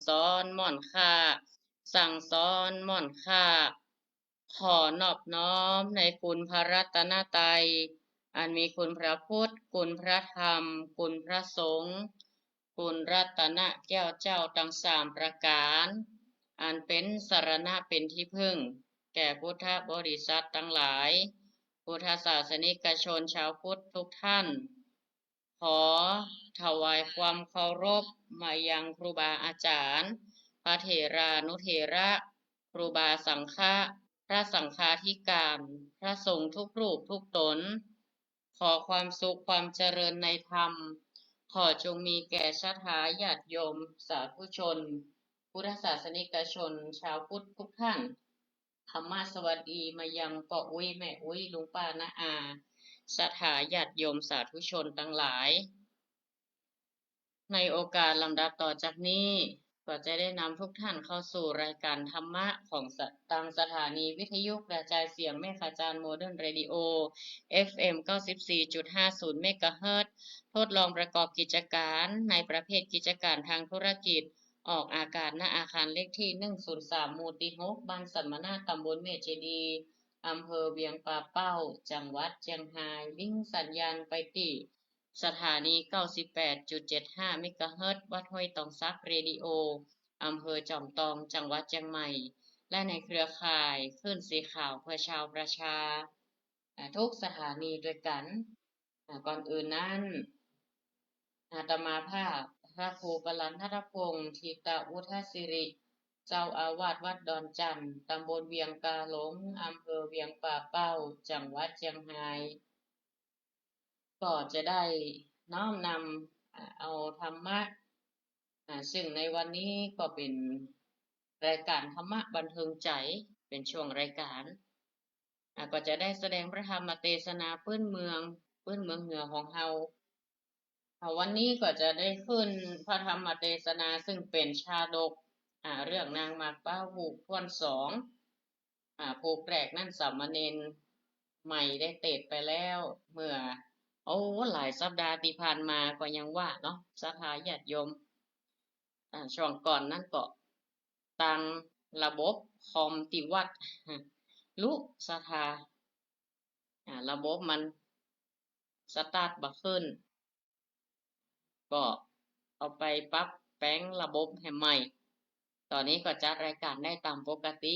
ສອນມ່ອນຄ່າ, ສັ່ງສອນມ່ອນຄ່າ. ຂໍນອບນ້ອມໃນຄຸນພະລັດຕະນະໄຕ ອັນມີຄຸນພະພຸດ, ຄຸນພະທຳ, ຄຸນພະສົງ, ຄຸນລັດຕະນະແກ້ວເຈົ້າທັງສາມປະການ, ອັນເປັນສະລະນະເປັນທີ່ເພິ່ງແກ່ພຸດທະບໍລິສັດທັງຫຼາຍ, ພຸດທະສາສະນິກະຊົນຊາວພຸດທຸກທ່ານ. ຂໍຖວາຍຄວາມເຄົາລົບມາຍັງຄູບາອາຈານ, ພະເຖລານຸເຖລະ, ຄູບາສັງຄະ, ພະສັງຄາທິການ, ພະສົງທຸກຮູບທຸກຕົນ. ຂໍຄວາມສຸກຄວາມຈະເລີນໃນທຳ ຂໍຈົ່ງມີແກ່ສັດທາຍາດໂຍມສາທຸຊົນ, ພຸດທະສາສະນິກະຊົນຊາວພຸດທຸກທ່ານ. ທຳມະສະຫວັດດີມາຍັງພໍ່ອຸ້ຍແມ່ອຸ້ຍ ລຸງປ້ານ້າອາ ສັດທາຍາດໂຍມສາທຸຊົນທັງຫຼາຍ. ໃນໂອກາດລຳດັບຕໍ່ຈາກນີ້ ກໍຈະໄດ້ນຳທຸກທ່ານເຂົ້າສູ່ລາຍການທຳມະຂອງສະ ທາງສະຖານີວິທະຍຸກະຈາຍສຽງແມ່ຂະຈານ Modern Radio ເອັຟເອັມ ເກົ້າສິບສີ່ຈຸດຫ້າສູນ ເມກາເຮີດ ທົດລອງປະກອບກິດຈະການໃນປະເພດກິດຈະການທາງທຸລະກິດ ອອກອາກາດ ນະ ອາຄານເລກທີໜຶ່ງສູນສາມ ໝູ່ທີຫົກ ບ້ານສຳມະນາ ຕຳບົນແມ່ເຈດີ ອຳເພີວຽງປ່າເປົ້າ ຈັງຫວັດຈຽງຮາຍ, ລິງສັນຍານໄປຕິສະຖານີ ເກົ້າສິບແປດຈຸດເຈັດຫ້າ ເມກາເຮີດ ວັດຫ້ວຍຕອງສັກ ເຣດິໂອ ອຳເພີຈອມຕອງ ຈັງຫວັດຈຽງໃໝ່ ແລະ ໃນເຄືອຂ່າຍຄື້ນສີຂາວເພື່ອຊາວປະຊາ ອາ ທຸກສະຖານີດ້ວຍກັນ. ອາ ກ່ອນອື່ນນັ້ນ ອາດຕະມາພາບ ພະຄູ ປະລັນ ທັດທະພົງ ທິຕະອຸດທະສິລິ ເຈົ້າອາວາດວັດດອນຈັນ ຕຳບົນວຽງກາຫຼົງ ອຳເພີວຽງປ່າເປົ້າ ຈັງຫວັດຈຽງຮາຍ ກໍຈະໄດ້ນ້ອມນຳ ອາ ເອົາທຳມະ ອາ ຊຶ່ງໃນວັນນີ້ກໍເປັນລາຍການທຳມະບັນເທີງໃຈ ເປັນຊ່ວງລາຍການ ອາ ກໍຈະໄດ້ສະແດງພະທຳມະເທດສະໜາພື້ນເມືອງ, ພື້ນເມືອງເໜືອຂອງເຮົາ. ອາ ວັນນີ້ກໍຈະໄດ້ຂຶ້ນພະທຳມະເທດສະໜາ ຊຶ່ງເປັນຊາດົກ ອາ ເລື່ອງນາງໝາກເປົ້າ ຜູ້ທ່ອນສອງ ອາ ຜູ້ແປກນັ້ນສາມະເນນໃໝ່ໄດ້ເທດໄປແລ້ວ ເມື່ອ ໂອ້ ຫຼາຍສັບດາທີ່ຜ່ານມາ ກໍຍັງວ່າເນາະ ສັດທາຍາດໂຍມ. ອາ ຊ່ວງກ່ອນນັ້ນກໍຕັ້ງລະບົບຄອມທີ່ວັດ ລຸສະຖາ ອາ ລະບົບມັນສະຕາດບໍ່ຂຶ້ນ ກໍເອົາໄປປັບແປງລະບົບໃຫ້ໃໝ່. ຕອນນີ້ກໍຈັດລາຍການໄດ້ຕາມປົກກະຕິ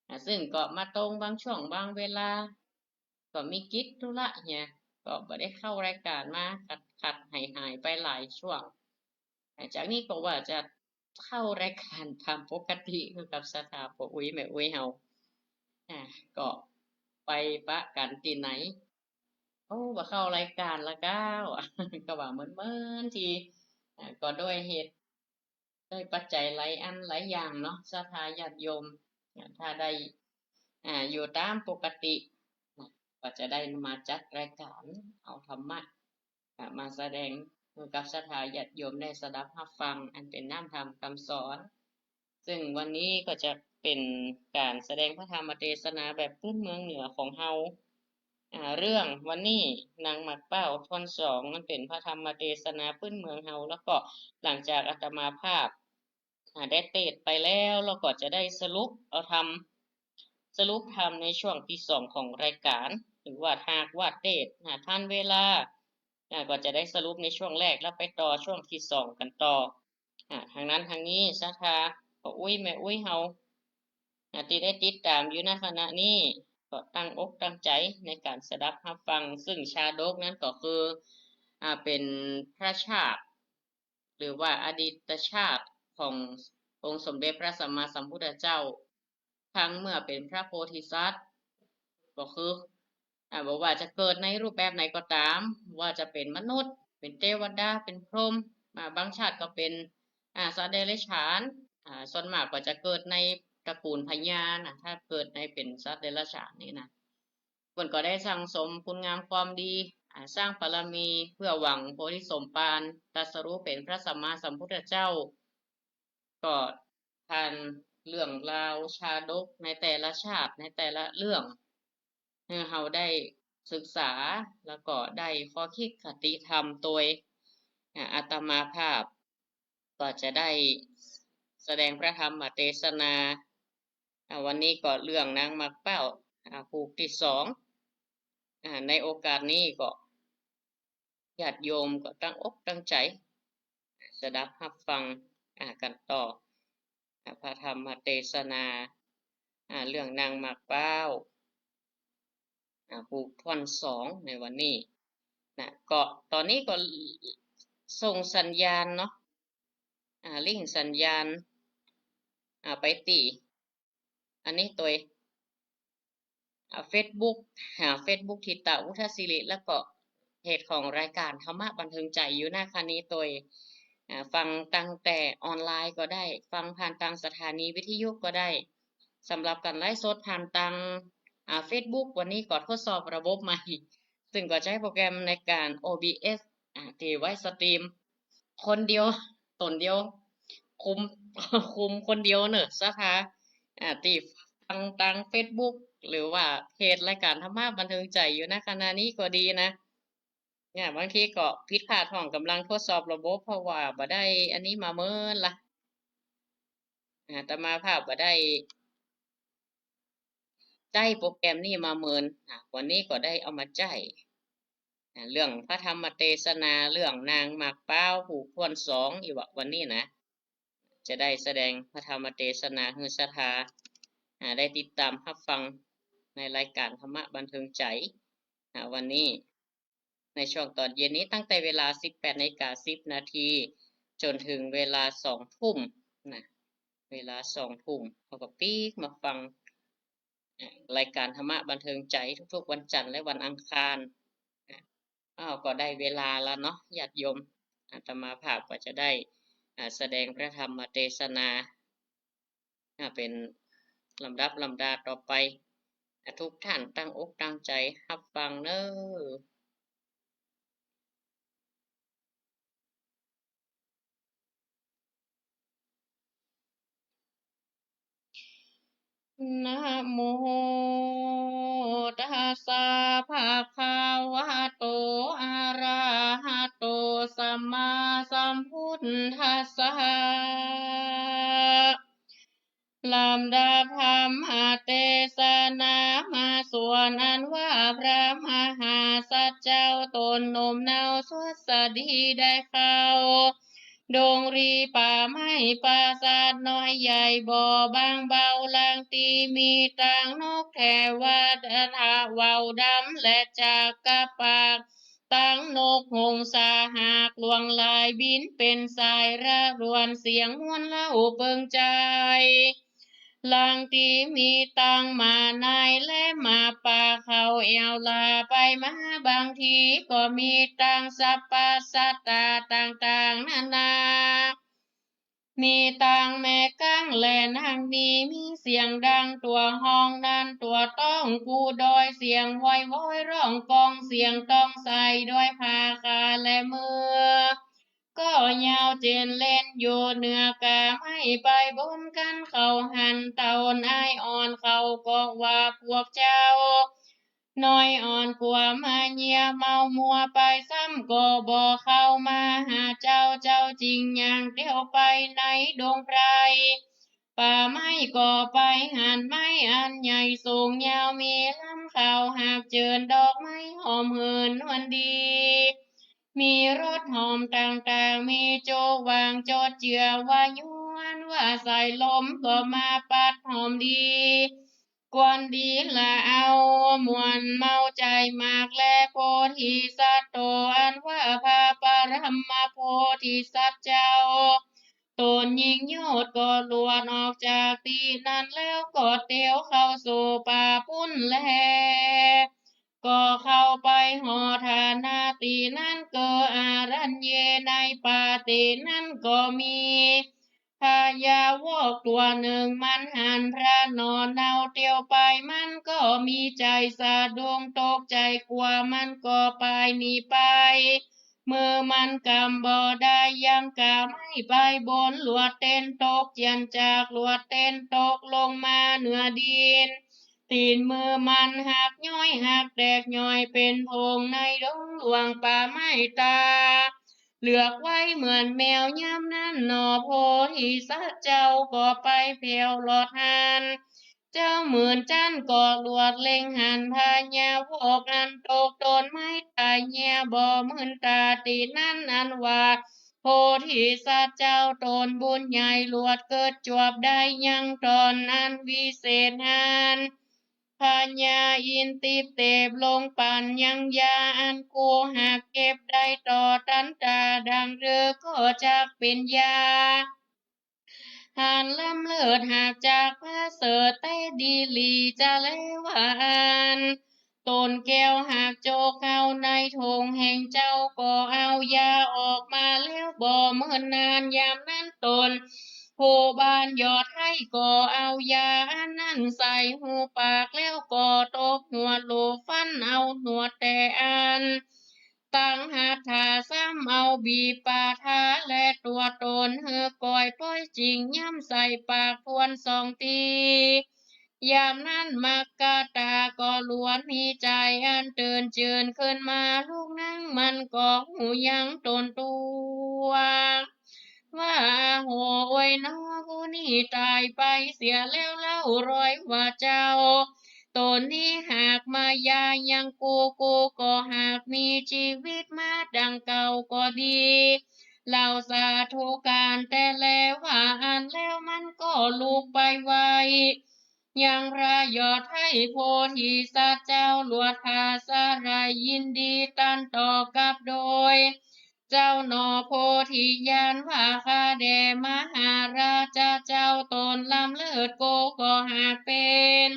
ອາ ຊຶ່ງກໍມາຕົງບາງຊ່ວງບາງເວລາ ກໍມີກິດທຸລະຫຍັງ ກໍບໍ່ໄດ້ເຂົ້າລາຍການມາ ຂັດໆຫາຍໆໄປຫຼາຍຊ່ວງ. ຫຼັງຈາກນີ້ກໍວ່າຈະເຂົ້າລາຍການຕາມປົກກະຕິຄືກັບສັດທາພໍ່ອຸ້ຍແມ່ອຸ້ຍເຮົາ ອາ ກໍໄປປະກັນທີ່ໃນ ໂອ້ ບໍ່ເຂົ້າລາຍການລະກ້າວ ກໍວ່າເມີນໆ ທີ່ ອາ ກໍດ້ວຍເຫດ ດ້ວຍປັດໄຈຫຼາຍອັນຫຼາຍຢ່າງເນາະ ສັດທາຍາດໂຍມ ອາ ຖ້າໄດ້ ອາ ຢູ່ຕາມປົກກະຕິນະ ກໍຈະໄດ້ມາຈັດລາຍການເອົາທຳມະ ອາ ມາສະແດງໃຫ້ກັບສັດທາຍາດໂຍມໄດ້ສະດັບຮັບຟັງ ອັນເປັນນ້ຳທຳຄຳສອນ. ຊຶ່ງວັນນີ້ກໍຈະເປັນການສະແດງພະທຳມະເທດສະໜາແບບພື້ນເມືອງເໜືອຂອງເຮົາ ອາ ເລື່ອງວັນນີ້ ນາງໝາກເປົ້າທ່ອນສອງ ມັນເປັນພະທຳມະເທດສະໜາພື້ນເມືອງເຮົາ ແລ້ວກໍຫຼັງຈາກອາດຕະມາພາບ ອາ ໄດ້ເທດໄປແລ້ວ ແລ້ວກໍຈະໄດ້ສະຫຼຸບເອົາທຳ ສະຫຼຸບທຳໃນຊ່ວງທີສອງຂອງລາຍການ ຫຼືວ່າຖ້າຫາກວ່າເທດ ອາ ທັນເວລາ ອາ ກໍຈະໄດ້ສະຫຼຸບໃນຊ່ວງແລກ ແລ້ວໄປຕໍ່ຊ່ວງທີສອງກັນຕໍ່. ອາ ທັງນັ້ນທັງນີ້ ສັດທາພໍ່ອຸ້ຍແມ່ອຸ້ຍເຮົາ ອາ ທີ່ໄດ້ຕິດຕາມຢູ່ໃນຂະນະນີ້ ກໍຕັ້ງອົກຕັ້ງໃຈໃນການສະດັບຮັບຟັງ ຊຶ່ງຊາດົກນັ້ນກໍຄື ອາ ເປັນພະຊາດ ຫຼືວ່າອະດີດຕະຊາດຂອງອົງສົມເດັດພະສຳມາສຳພຸດທະເຈົ້າ ທັງເມື່ອເປັນພະໂພທິສັດ ກໍຄື ອາ ບໍ່ວ່າຈະເກີດໃນຮູບແບບໃດກໍຕາມ ວ່າຈະເປັນມະນຸດ ເປັນເທວະດາ ເປັນພົມ ອາ ບາງຊາດກໍເປັນ ອາ ສັດເດຍລະສານ ອາ ສ່ວນມາກກໍຈະເກີດໃນຕະກູນພະຍານະ ຖ້າເກີດໃນເປັນສັດເດຍລະສານນີ້ນະ ເພິ່ນກໍໄດ້ສັ່ງສົມຄຸນງາມຄວາມດີ ອາ ສ້າງບາລະມີເພື່ອຫວັງໂພທິສົມປານ ຕັດສະຮູ້ເປັນພະສຳມາສຳພຸດທະເຈົ້າ. ກໍຜ່ານເລື່ອງລາວຊາດົກໃນແຕ່ລະຊາດ ໃນແຕ່ລະເລື່ອງ ໃຫ້ເຮົາໄດ້ສຶກສາ ແລ້ວກໍໄດ້ຂໍ້ຄິດຄະຕິທຳໂດຍ ອາ ອາດຕະມາພາບ ກໍຈະໄດ້ ສະແດງພະທຳມະເທສະນາ ອາ ວັນນີ້ກໍເລື່ອງນາງໝາກພ້າວ ອາ ພູກທີສອງ ອາ ໃນໂອກາດນີ້ກໍ ຍາດໂຍມກໍຕັ້ງອົກຕັ້ງໃຈສະດັບຮັບຟັງ ອາ ກັນຕໍ່ ອາ ພະທຳມະເທສະນາ ອາ ເລື່ອງນາງໝາກພ້າວ ອາ ພູກທ່ອນສອງໃນວັນນີ້ນະ. ກໍຕອນນີ້ກໍສົ່ງສັນຍານເນາະ ອາ ລິ້ງສັນຍານ ອາ ໄປທີ່ ອັນນີ້ໂດຍ ອາ ເຟສບຸກ ຫາເຟສບຸກທິຕາ ອຸທະສິລິ ແລ້ວກໍເພຈຂອງລາຍການທຳມະບັນເທີງໃຈຢູ່ນະຄະນີ້ໂດຍ ອາ ຟັງຕັ້ງແຕ່ອອນລາຍກໍໄດ້ ຟັງຜ່ານທາງສະຖານີວິທະຍຸກໍໄດ້. ສຳລັບການໄລຟ໌ສົດຜ່ານທາງ ອາ ເຟສບຸກ ວັນນີ້ກໍທົດສອບລະບົບໃໝ່ ຊຶ່ງກໍໃຊ້ໂປຣແກຣມໃນການ ໂອບີເອສ ອາ ທີ່ໄວ້ສະຕຣີມ ຄົນດຽວ ຕົນດຽວ ຄຸມ ຄຸມຄົນດຽວເນີ ສະພາ ອາ ທີ່ຟັງທາງເຟສບຸກ ຫຼືວ່າເພຈລາຍການທຳມະບັນເທີງໃຈຢູ່ນະຂະນະນີ້ກໍດີນະ. ຍາ ບາງທີກໍຜິດພາດຫ້ອງກຳລັງທົດສອບລະບົບ ເພາະວ່າບໍ່ໄດ້ອັນນີ້ມາເມີນລະ ອາ ອາດຕະມາພາບບໍ່ໄດ້ໃຊ້ໂປຣແກຣມນີ້ມາເມີນ ອາ ວັນນີ້ກໍໄດ້ເອົາມາໃຊ້. ອາ ເລື່ອງພະທຳມະເທສະນາ ເລື່ອງນາງໝາກພ້າວ ຜູ້ຄວນສອງ ອີກວ່າ ວັນນີ້ນະ ຈະໄດ້ສະແດງພະທຳມະເທສະນາໃຫ້ສັດທາ ອາ ໄດ້ຕິດຕາມຮັບຟັງໃນລາຍການທຳມະບັນເທີງໃຈ ອາ ວັນນີ້ ໃນຊ່ວງຕອນເຢັນນີ້ ຕັ້ງແຕ່ເວລາສິບແປດນາລິກາສິບນາທີ ຈົນເຖິງເວລາສອງທຸ່ມນະ ເວລາສອງທຸ່ມ ເຮົາກໍປີກມາຟັງ ລາຍການທຳມະບັນເທີງໃຈທຸກໆວັນຈັນ ແລະ ວັນອັງຄານ. ອ້າວ ກໍໄດ້ເວລາລະເນາະ ຍາດໂຍມ ອາດຕະມາພາບກໍຈະໄດ້ ອາ ສະແດງພະທຳມະເທສະນາ ອາ ເປັນລຳດັບລຳດາຕໍ່ໄປ. ອາ ທຸກທ່ານຕັ້ງອົກຕັ້ງໃຈຮັບຟັງເນີ. ນະໂມຕັດສະ ພະຄະວະໂຕ ອະລະຫະໂຕ ສຳມາສຳພຸດທັດສະ. ລຳດັບທຳມະເທສະນາ ມາສ່ວນອັນວ່າພະມະຫາສັດເຈົ້າ ຕົນໜຸ່ມເນົາສຸດສະດີໄດ້ເຂົ້າ ດົງລີປ່າໄມ້ປາສາດນ້ອຍໃຫຍ່ບໍ່ບາງເບົາ ຫຼັງທີ່ມີທັງນົກເທວະດາເວົ້າດຳ ແລະ ຈັກກະປາກ ທັງນົກຫົງສາຫາກຫຼວງຫຼາຍບິນເປັນສາຍລະລວນສຽງມ່ວນເລົ່າເບິ່ງໃຈ. ຫຼັງທີ່ມີທັງໝານາຍ ແລະ ໝາປ່າເຂົ້າແອວລາໄປມາ ບາງທີກໍມີທັງສັບພະສັດຕາຕ່າງໆນານາ ມີທັງແມ່ກ້າງ ແລະ ນາງມີ ມີສຽງດັ່ງຕົວຮ້ອງນັ້ນຕົວຕ້ອງ ຜູ້ດ້ອຍສຽງໂວຍໂວຍຮ້ອງກ້ອງ ສຽງຕ້ອງໃສ່ດ້ວຍຜ້າຄາ ແລະ ມື ກໍຍາວເຈັນເຫຼັ້ນຢູ່ເໜືອກາໄມ້ ໄປບົນກັນເຂົ້າຫັ້ນ ເຕົ້ານາຍອ່ອນເຂົາກໍວ່າພວກເຈົ້ານ້ອຍອ່ອນກວ່າມາເຫຍເມົາມົວໄປ ຊ້ຳກໍບໍ່ເຂົ້າມາຫາເຈົ້າ ເຈົ້າຈຶ່ງຍ່າງທ່ຽວໄປໃນດົງໄພ ປ່າໄມ້ກໍໄປຫັ້ນ ໄມ້ອັນໃຫຍ່ສູງຍາວມີລຳຂາວຫາກເຈີນ ດອກໄມ້ຫອມເຫີນນວນດີ ມີລົດຫອມຕ່າງໆ ມີໂຈຫວ່າງຈົດເຈືອວ່າຍວນວ່າສາຍລົມກໍມາປັດຫອມດີ ກວນດີລະເອົາ ມ່ວນເມົາໃຈມາກແລ ໂພທິສັດໂຕ ອັນວ່າພະປະລະມະໂພທິສັດເຈົ້າ ຕົນຍິ່ງຍອດກໍລວດອອກຈາກທີ່ນັ້ນແລ້ວ ກໍຕຽວເຂົ້າສູ່ປ່າພຸ້ນແລ ກໍເຂົ້າໄປຮອດຖານະທີ່ນັ້ນ ເກີອາລັນເຍ ໃນປ່າທີ່ນັ້ນກໍມີພະຍາວອກຕົວໜຶ່ງ ມັນຫັນພະໜໍ່ເນົ່າຕຽວໄປ ມັນກໍມີໃຈສະດຸ້ງຕົກໃຈ ກວ່າມັນກໍໄປໜີໄປ ມືມັນກຳບໍ່ໄດ້ ຍັງກະໄມ້ໄປບົນລວດເຕັ້ນຕົກ ຈຽນຈາກລວດເຕັ້ນຕົກລົງມາເໜືອດິນ ຕີນມືມັນຫັກຍ້ອຍຫັກແຕກຍ່ອຍເປັນຜົງໃນດົງຫຼວງປ່າໄມ້ຕາ ເລືອກໄວ້ເໝືອນແມວ. ຍາມນັ້ນໜໍ່ໂພທິສັດເຈົ້າກໍໄປແຜ່ວລອດຫັ້ນ ເຈົ້າໝື່ນຈັນກໍລວດເລັງຫັນ ພະຍາວອກອັນຕົກຕົນໄມ້ຕາຍເຫຍບໍ່ມື່ນຕາ ຕິນັ້ນອັນວ່າໂພທິສັດເຈົ້າຕົນບຸນໃຫຍ່ ລວດເກີດຈວບໄດ້ຍັງຕອນອັນວິເສດຫັ້ນ ພະຍາອິນທິເຕບລົງປັນຍັງຢາອັນຄູ່ຫາກເກັບໄດ້ຕໍ່ຕັນຕາ ດັ່ງເດີກໍຈັກເປັນຢາ ຫານລ້ຳເລີດຫາກຈາກປະເສີດແທ້ດີຫຼີ ຈະແລວ່າອັນຕົ້ນແກ້ວຫາກໂຈກເຂົ້າໃນຖົງແຫ່ງເຈົ້າ ກໍເອົາຢາອອກມາແລ້ວບໍ່ເມີນນານ ຍາມນັ້ນຕົນຜູ້ບ້ານຢອດໄຫ້ກໍເອົາຢາອັນນັ້ນໃສ່ຫູປາກ ແລ້ວກໍຕົບຫົວໂຫຼຟັນເອົາໜວດແຕ່ອັນ ຕັ້ງຫັດຖາຊ້ຳເອົາບີບປາທາ ແລະຕົວຕົນເຮີກອຍປ່ອຍຈິງ ຢ້ຳໃສ່ປາກທວນສອງທີ ຍາມນັ້ນມັກກະຕາກໍລວນມີໃຈອັນຕື່ນເຈີນຂຶ້ນມາ ລູກນາງມັນກໍຮູ້ຍັງຕົນຕົວ ວ່າ ໂຫ ໂອຍໜໍ ຜູ້ນີ້ຕາຍໄປເສຍແລ້ວເລົ່າ ລອຍວ່າເຈົ້າ ຕົນນີ້ຫາກມາຢາຍັງກູ ກູກໍຫາກມີຊີວິດມາດັ່ງເກົ່າກໍດີ ເລົ່າສາທຸການແຕ່ແລວ່າອັນ ແລ້ວມັນກໍລຸກໄປໄຫວ້ ຍັງພະຍອດໄຫ້ໂພທິສັດເຈົ້າ ລວດພາສາລາຍຍິນດີຕັນຕອບກັບໂດຍ ເຈົ້າໜໍ່ໂພທິຍານວ່າ ຂ້າແດ່ມະຫາລາຊະເຈົ້າ ຕົນລຳເລີດໂກກໍຫາກເປັນ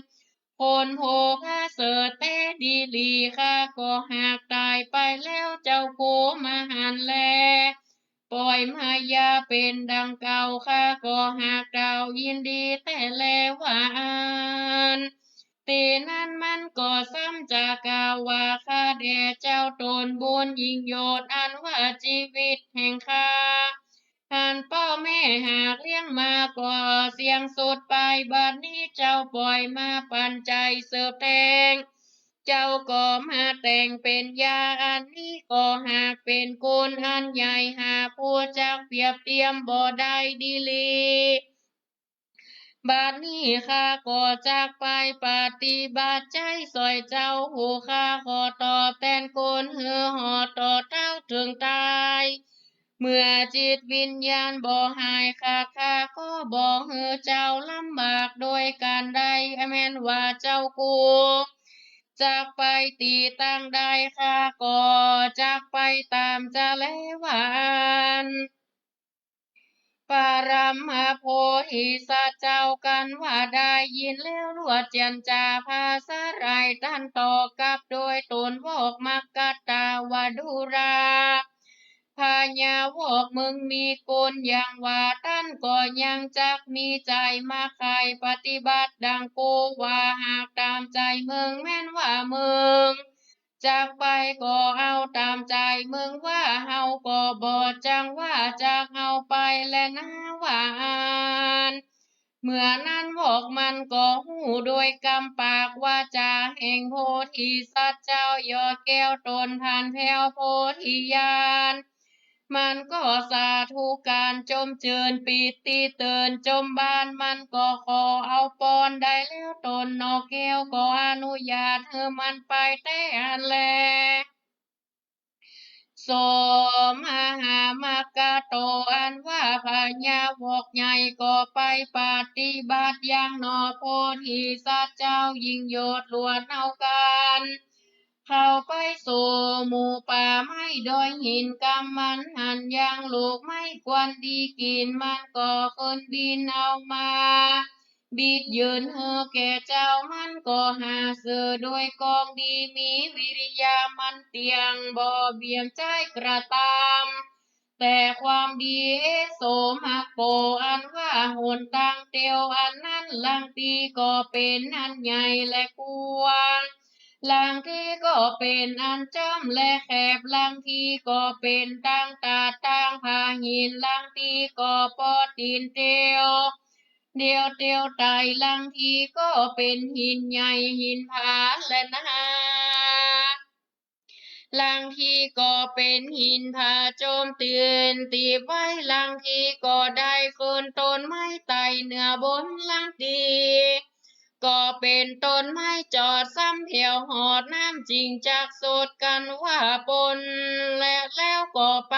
ຄົນຜູ້ປະເສີດແທ້ດີຫຼີ ຂ້າກໍຫາກຕາຍໄປແລ້ວເຈົ້າກູມະຫັນແລ ປ່ອຍມາຢາເປັນດັ່ງເກົ່າ ຂ້າກໍຫາກເຕົ້າຍິນດີແທ້ແລວ່າອັນ ຕິນັ້ນມັນກໍຊ້ຳຈະກ່າວວ່າ ຂ້າແດ່ເຈົ້າຕົນບຸນຍິ່ງໂຍດ ອັນວ່າຊີວິດແຫ່ງຂ້າ ອັນພໍ່ແມ່ຫາກລ້ຽງມາກໍສ່ຽງສຸດໄປ ບັດນີ້ເຈົ້າປ່ອຍມາປັນໃຈເສີບແທງ ເຈົ້າກໍມາແຕ່ງເປັນຢາ ອັນນີ້ກໍຫາກເປັນຄຸນອັນໃຫຍ່ ຫາກຜູ້ຈັກປຽບຕຽມບໍ່ໄດ້ດີຫຼີ ບັດນີ້ຂ້າກໍຈັກໄປປະຕິບັດໃຈຊ່ອຍເຈົ້າ ຜູ້ຂ້າຂໍຕອບແທນຄຸນ ເຮີຮອດຕໍ່ເທົ່າເຖິງຕາຍ ເມື່ອຈິດວິນຍານບໍ່ຫາຍຂາດ ຂ້າກໍບອກເຮີເຈົ້າລຳບາກໂດຍການໃດ ແມ່ນວ່າເຈົ້າກູ ຈັກໄປຕີຕັ້ງໃດ ຂ້າກໍຈັກໄປຕາມຈະແລວ່າອັນ ປະລຳມະໂພທິສັດເຈົ້າ ກັນວ່າໄດ້ຍິນແລ້ວລວດຈັນຈາພາສາລາຍຕັນຕອບກັບໂດຍຕົນວອກມັກກະຕາວະດຸລາ ພະຍາວອກມຶງມີກຸນຢ່າງວ່າ ທ່ານກໍຍັງຈັກມີໃຈມັກໃຄ່ປະຕິບັດດັ່ງກູວ່າ ຫາກຕາມໃຈມຶງ ແມ່ນວ່າມຶງຈັກໄປກໍເອົາຕາມໃຈມຶງວ່າ ເຮົາກໍບໍ່ຈັ່ງວ່າຈັກເອົາໄປແລນາວ່າອັນ ເມື່ອນັ້ນພວກມັນກໍຮູ້ໂດຍກຳປາກວາຈາແຫ່ງໂພທິສັດເຈົ້າ ຍອດແກ້ວຕົນຜ່ານແພ້ວໂພທິຍານ ມັນກໍສາທຸການ ຈົ່ມເຈີນປີຕິເຕີນ ຈົ່ມບານ ມັນກໍຂໍເອົາປອນໄດ້ແລ້ວຕົນ ນອກແກ້ວກໍອະນຸຍາດໃຫ້ມັນໄປແຕ່ຫັ້ນແລ. ໂສມະຫາມັກກະໂຕ ອັນວ່າພະຍາວອກໃຫຍ່ກໍໄປປະຕິບັດຢ່າງໜໍ່ໂພທິສັດເຈົ້າ ຍິ່ງໂຍດລວດເອົາການ ເຂົ້າໄປສູ່ໝູ່ປ່າໄມ້ດອຍຫີນ ກຳມັນຫັນຢ່າງລູກໄມ້ຄວັນດີກິນ ມັນກໍຂຶ້ນບິນເອົາມາ ບິດຍື່ນໃຫ້ແກ່ເຈົ້າ ມັນກໍຫາຊື້ດ້ວຍຂອງດີ ມີວິລິຍາມັນຕຽງ ບໍ່ບຽງໃຈກະຕາມ ແຕ່ຄວາມດີ ເອໂສມະໂກ ອັນວ່າຫົນທາງຕຽວອັນນັ້ນ ລາງຕີກໍເປັນອັນໃຫຍ່ ແລະ ກວ້າງ ລາງທີ່ກໍເປັນອັນຈ້ອມ ແລະ ແຄບ ລາງທີ່ກໍເປັນຕ່າງຕາດຕ່າງຜາຫີນ ລາງທີ່ກໍພໍຕີນຕຽວ ດຽວຕຽວໄຕ ລາງທີ່ກໍເປັນຫີນໃຫຍ່ຫີນຜາ ແລະ ນາ. ລາງທີກໍເປັນຫີນຜາໂຈມຕື່ນຕີບໄວ້ ລາງທີກໍໄດ້ຂຶ້ນຕົ້ນໄມ້ໄຕ່ເໜືອບົນ ລາງທີກໍເປັນຕົ້ນໄມ້ຈອດ ຊ້ຳແຖວຮອດນ້ຳຈິງຈັກສົດກັນວ່າປົນ ແລະແລ້ວກໍໄປ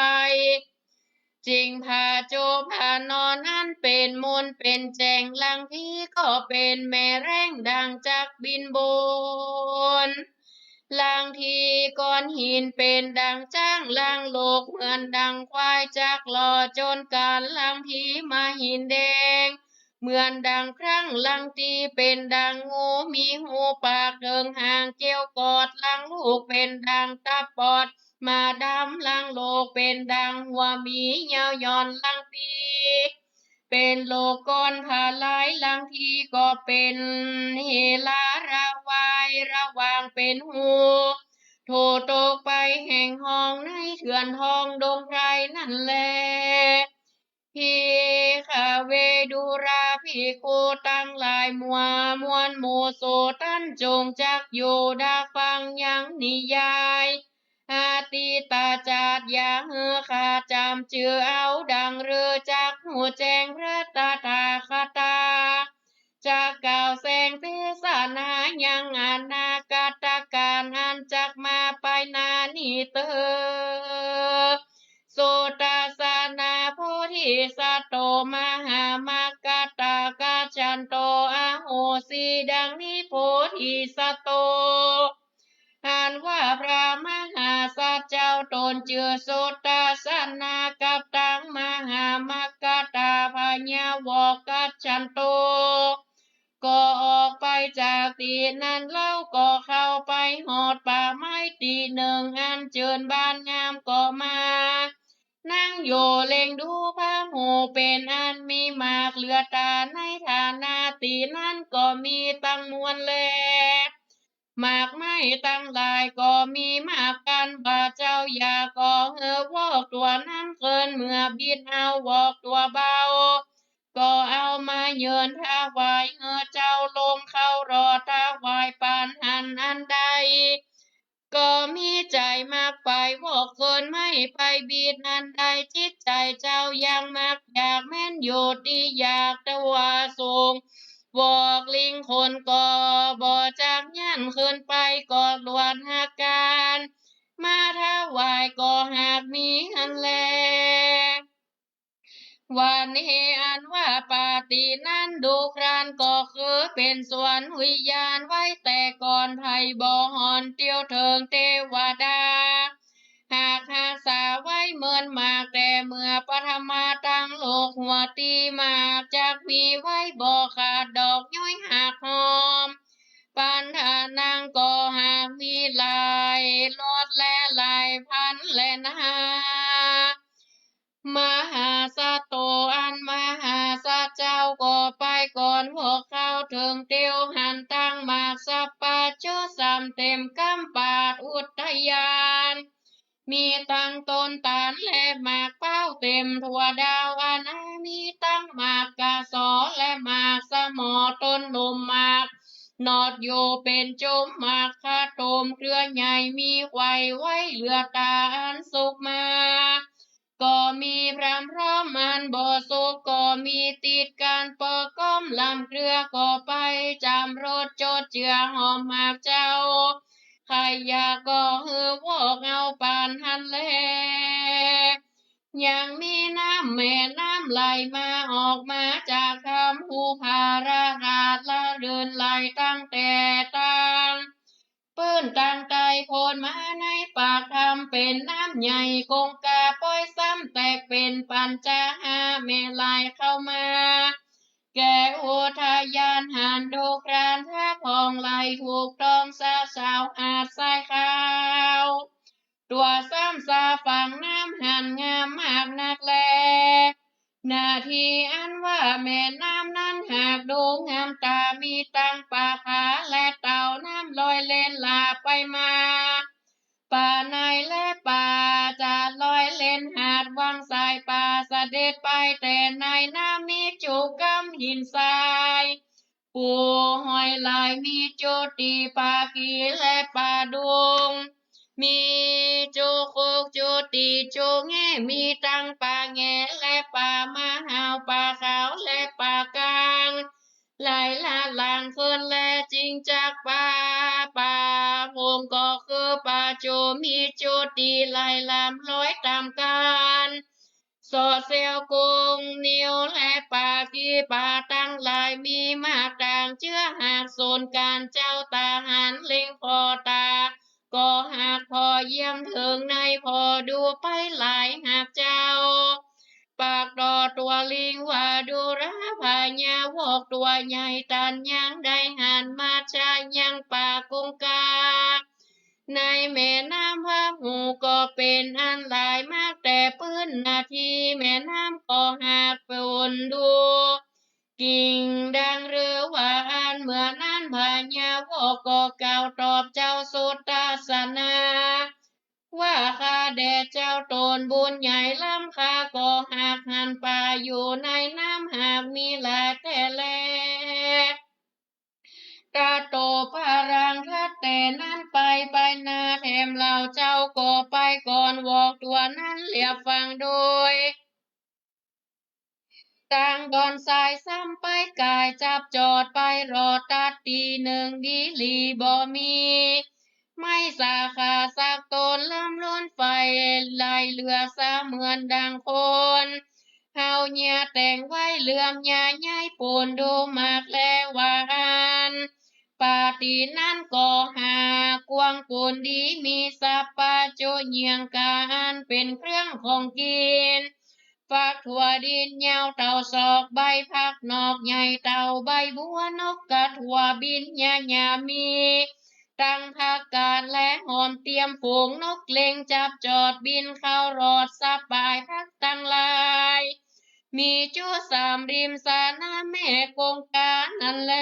ຈິງຜາໂຈຜານອນ ອັນເປັນມົນເປັນແຈ້ງ ລາງທີກໍເປັນແມ່ແລງ ດັ່ງຈັກບິນບົນ ລາງທີກ້ອນຫີນເປັນດັ່ງຊ້າງ ລາງໂລກເໝືອນດັ່ງຄວາຍຈັກຫຼໍ່ຈົນກັນ ລາງທີມາຫີນແດງ ເໝືອນດັ່ງຄັ້ງ ລາງທີເປັນດັ່ງງູ ມີຫູປາກເທິງຫາງ ກ່ຽວກອດ ລາງລູກເປັນດັ່ງຕັບປອດ ມາດຳ ລາງໂລກເປັນດັ່ງຫົວໝີ ຍາວຢ່ອນ ລາງທີເປັນໂລກກ້ອນຜາລາຍ ລາງທີກໍເປັນເຮລາລະວາຍ ລະຫວ່າງເປັນຫູ ໂທຕົກໄປແຫ່ງຫ້ອງ ໃນເຖື່ອນທອງດົງໄພນັ້ນແລ. ພິກຂະເວ ດູຣາພິກຂຸ ທັງຫຼາຍມວນ ໝູ່ໂສດ ທ່ານຈົ່ງຈັກຢູ່ດັກຟັງ ຍັງນິຍາຍອະດີດຕະຊາດ ຢ່າເຮີຂ້າຈຳຈື່ເອົາ ດັ່ງລືຈັກຮູ້ແຈ້ງ ພະຕະຖາຄະຕາ ຈັກກ່າວແສງເທສະນາ ຍັງອະນາກະຕະການ ອັນຈັກມາປາຍໜ້ານີ້ເຕີ. ໂສຕະສະນະໂພທິສັດໂຕ ມະຫາມັກກະຕາກັດສັນໂຕ ອະໂຫສິ ດັ່ງນີ້ໂພທິສັດໂຕ ອັນວ່າພະມະຫາສັດເຈົ້າຕົນຈື່ ໂສຕະສະນະກັບຕັງ ມະຫາມັກກະຕາພະຍາວອກກັດສັນໂຕ ກໍອອກໄປຈາກທີ່ນັ້ນ ລາວກໍເຂົ້າໄປຮອດປ່າໄມ້ທີ່ໜຶ່ງ ອັນເຈີນບ້ານງາມກໍມາ ນັ່ງຢູ່ເລັງດູພະໝູ່ເປັນອັນມີໝາກເຫຼືອຕາ ໃນຖານະທີ່ນັ້ນກໍມີຕັ້ງມວນແລ ໝາກໄມ້ທັງຫຼາຍກໍມີໝາກກັນວ່າ ເຈົ້າຢ່າກໍເຮີວອກຕົວນັ້ນເກີນ ເມື່ອບິດເອົາວອກຕົວເບົາ ກໍເອົາມາເຍີນຖະຫວາຍເຮີເຈົ້າ ລົງເຄົາລອດຖະຫວາຍປານຫັ້ນອັນໃດ ກໍມີໃຈມັກໄປວອກເກີນໄມ້ໄປບິດນັ້ນໄດ້ ຈິດໃຈເຈົ້າຍັງມັກຢາກແມ່ນຢູ່ຕິຢາກ ແຕ່ວ່າສູງວອກລິງຄົນກໍບໍ່ຈັກຢ້ານ ຂຶ້ນໄປກໍລວດຫາກການ ມາຖະຫວາຍກໍຫາກມີຫັ້ນແລ. ວັນເຮອັນວ່າປາຕີນັ້ນ ດຸກຣານກໍຄືເປັນສວນວິຍານ ໄວ້ແຕ່ກ່ອນໄພບໍ່ຮອນ ຕິວເຖິງເທວະດາ ຫາກຮັກສາໄວ້ເມີນໝາກ ແຕ່ເມື່ອປະທະມາ ຕັ້ງໂລກຫົວຕີໝາກ ຈັກມີໄວ້ບໍ່ຂາດດອກ ຍ້ອຍຫາກຫອມ ປັນທະນັງກໍຫາກມີຫຼາຍລົດ ແລະຫຼາຍພັນແລນາ ມະຫາສັດໂຕ ອັນມະຫາສັດເຈົ້າກໍໄປກ່ອນພວກເຂົາເຖິງຕິວຫັ້ນ ຕັ້ງໝາກສັບປະຈຸດ ສ່ຳເຕັມກຳປາດອຸດທະຍານ ມີທັງຕົ້ນຕານ ແລະໝາກພ້າວເຕັມທົ່ວດາວອານາ ມີທັງໝາກກະສໍ ແລະໝາກສະໝໍ ຕົ້ນໜຸ່ມໝາກໜອດຢູ່ເປັນຈຸມ ໝາກຂະໂຕມເຄືອໃຫຍ່ ມີໄຂວ້ໄວ້ເຫຼືອຕາອັນສຸກມາ ກໍມີພຣຳພ້ອມອັນບໍ່ສຸກ ກໍມີຕິດກັນເປີກອມລຳເຄືອ ກໍໄປຈຳລົດຈົດເຈືອຫອມໝາກເຈົ້າ ໃຜຢາກກໍຮືວອກເອົາປານຫັ້ນແລ. ຍັງມີນ້ຳແມ່ນ້ຳໄຫຼມາ ອອກມາຈາກຖ້ຳ ຫູພາລະທາດລະລື່ນໄຫຼຕັ້ງແຕ່ຕ່າງ ເປີ້ນຕັ້ງໄຕ່ໂພນມາໃນປາກຖ້ຳ ເປັນນ້ຳໃຫຍ່ກົງກາ ປ່ອຍຊ້ຳແຕກເປັນປັນຈາຫາ ແມ່ໄຫຼເຂົ້າມາແກ່ອຸທະຍານ ຫັນດຸກຣານທາພອງໄຫຼ ຖືກຕ້ອງສາວສາວຫາດຊາຍຂາວ ຕົວຊ້ຳສາຝັ່ງນ້ຳຫັ້ນງາມມາກນັກແລ. ໜ້າທີ່ອັນວ່າແມ່ນ້ຳນັ້ນຫາກດູງາມຕາ ມີຕັ້ງປາຜາ ແລະເຕົ້ານ້ຳລອຍເຫຼັ້ນຫຼາໄປມາ ປາໃນ ແລະປາຈາດລອຍເຫຼັ້ນຫາດວັງສາຍປາ ສະເດັດໄປແຕ່ໃນນ້ຳ ມີຈຸກຳຫີນຊາຍ ປູຫອຍຫຼາຍ ມີຈຸຕິປາກີ ແລະປາດຸງ ມີໂຈໂຄກໂຈຕີໂຈແງ່ ມີທັງປາແງ່ ແລະ ປາມະຫາວ ປາຂາວ ແລະ ປາກາງ ຫຼາຍລະຫຼາງເຂີນ ແລະ ຈິງຈັກປາ ປາໂຮງກໍຄືປາໂຈ ມີໂຈຕີຫຼາຍລຳລອຍຕາມກັນ ສໍ່ແຊວກົງນິ້ວ ແລະ ປາກີປາທັງຫຼາຍ ມີມາກຕ່າງເຈືອຫາກສົນກັນ ເຈົ້າຕາຫັນເລັງພໍຕາ ກໍຫາກພໍຢ້ຽມເຖິງໃນພໍດູໄປຫຼາຍຫາກເຈົ້າ ປາກຕໍ່ຕົວລິງວາດຸລາພະຍາວອກຕົວໃຫຍ່ ຕັນຍັງໄດ້ຫັນມາຈາຍັງປາກົງກາ ໃນແມ່ນ້ຳວາຫູກໍເປັນອັນຫຼາຍ ມາແຕ່ພື້ນໜ້າທີ່ແມ່ນ້ຳກໍຫາກຝົນດູ ກິ່ງດັ່ງເຫຼືອວ່າອັນເມື່ອນັ້ນພະຍາວອກກໍກ່າວຕອບເຈົ້າສຸດທັດສະນາ ວ່າຂ້າແດ່ເຈົ້າຕົນບຸນໃຫຍ່ລ້ຳ ຂ້າກໍຫາກຫັນປາຢູ່ໃນນ້ຳຫາກມີຫຼາຍແທ້ແລ. ຕະໂຕພະລັງທັດແຕ່ນັ້ນໄປ ໄປໜ້າແຖມເຫຼົ່າເຈົ້າກໍໄປກ່ອນວອກຕົວນັ້ນລຽບຟັງໂດຍ ຕ່າງດອນຊາຍຊ້ຳໄປກາຍຈັບຈອດໄປລອດຕັດຕີໜຶ່ງດີຫຼີບໍ່ມີ ໄມ້ສາຂາສັກຕົ້ນລຳລຸນໄຟໄຫຼເຫຼືອສະເໝືອນດັ່ງຄົນ ເຮົາເຍຍແຕ່ງໄວ້ເຫຼືອມຍາໃຫຍ່ປູນດູໝາກແລວ່າອັນ ປາຕີນັ້ນກໍຫາກກວ້າງໂກນດີ ມີສັບປະຈຸຍຽງກາອັນເປັນເຄື່ອງຂອງກິນ ຝັກຖົ່ວດິນຍາວເຕົ້າສອກ ໃບຜັກນອກໃຫຍ່ເຕົ້າໃບບົວ ນົກກະຖົ່ວບິນຍາຍາມີ ຕັ້ງຜັກກາດ ແລະ ຫອມຕຽມຝູງນົກເລັງຈັບຈອດບິນເຂົ້າລອດສະປາຍຜັກທັງຫຼາຍ ມີຈຸສາມລິມສະນ້ຳແມ່ກົງການັ້ນແລ.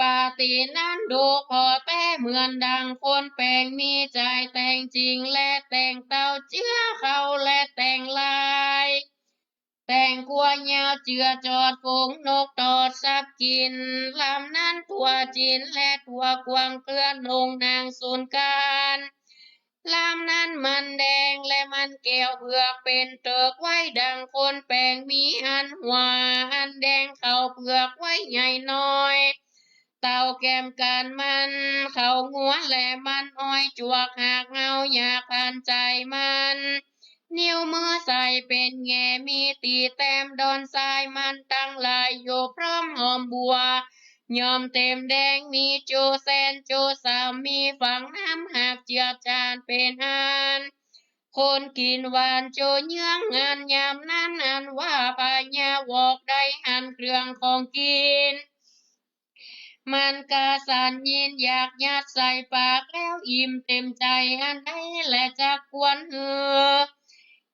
ປາຕີນັ້ນດູຂໍແຕ່ເໝືອນດັ່ງຄົນແປງ ມີໃຈແຕ່ງຈິງ ແລະ ແຕ່ງເຕົ້າເຈືອເຂົ້າ ແລະ ແຕ່ງລາຍ ແຕ່ງກົວຍາວເຈືອຈອດຝູງນົກຕອດສັບກິນ ລຳນັ້ນທົ່ວຈີນ ແລະ ທົ່ວກວາງເກືອໜົງນາງສູນການ ລຳນັ້ນມັນແດງ ແລະ ມັນແກ້ວເຜືອກເປັນເຕີກໄວ້ ດັ່ງຄົນແປງມີອັນຫົວອັນແດງເຂົ້າເຜືອກໄວ້ໃຫຍ່ນ້ອຍ ເຕົ້າແກ້ມກັນມັນເຂົ້າງົວ ແລະ ມັນອ້ອຍຈວກຫາກເຫງົາຢາກພັນໃຈມັນ ນິ້ວມືໃສ່ເປັນແງ່ມີຕີແຕ້ມດອນຊາຍມັນຕັ້ງຫຼາຍຢູ່ພ້ອມຫອມບົວ ຍ່ອມເຕັມແດງມີໂຈແສນໂຈສາມ ມີຝັ່ງນ້ຳຫາກເຈືອຈານເປັນອັນ ຄົນກິນຫວານໂຈເຍືອງງານຍາມນັ້ນ ອັນວ່າພະຍາວອກໄດ້ຫັນເຄື່ອງຂອງກິນ ມັນກະສັນຍິນຢາກຍັດໃສ່ປາກແລ້ວອີ່ມເຕັມໃຈອັນໃດ ແລະ ຈັກຄວນເຮືອ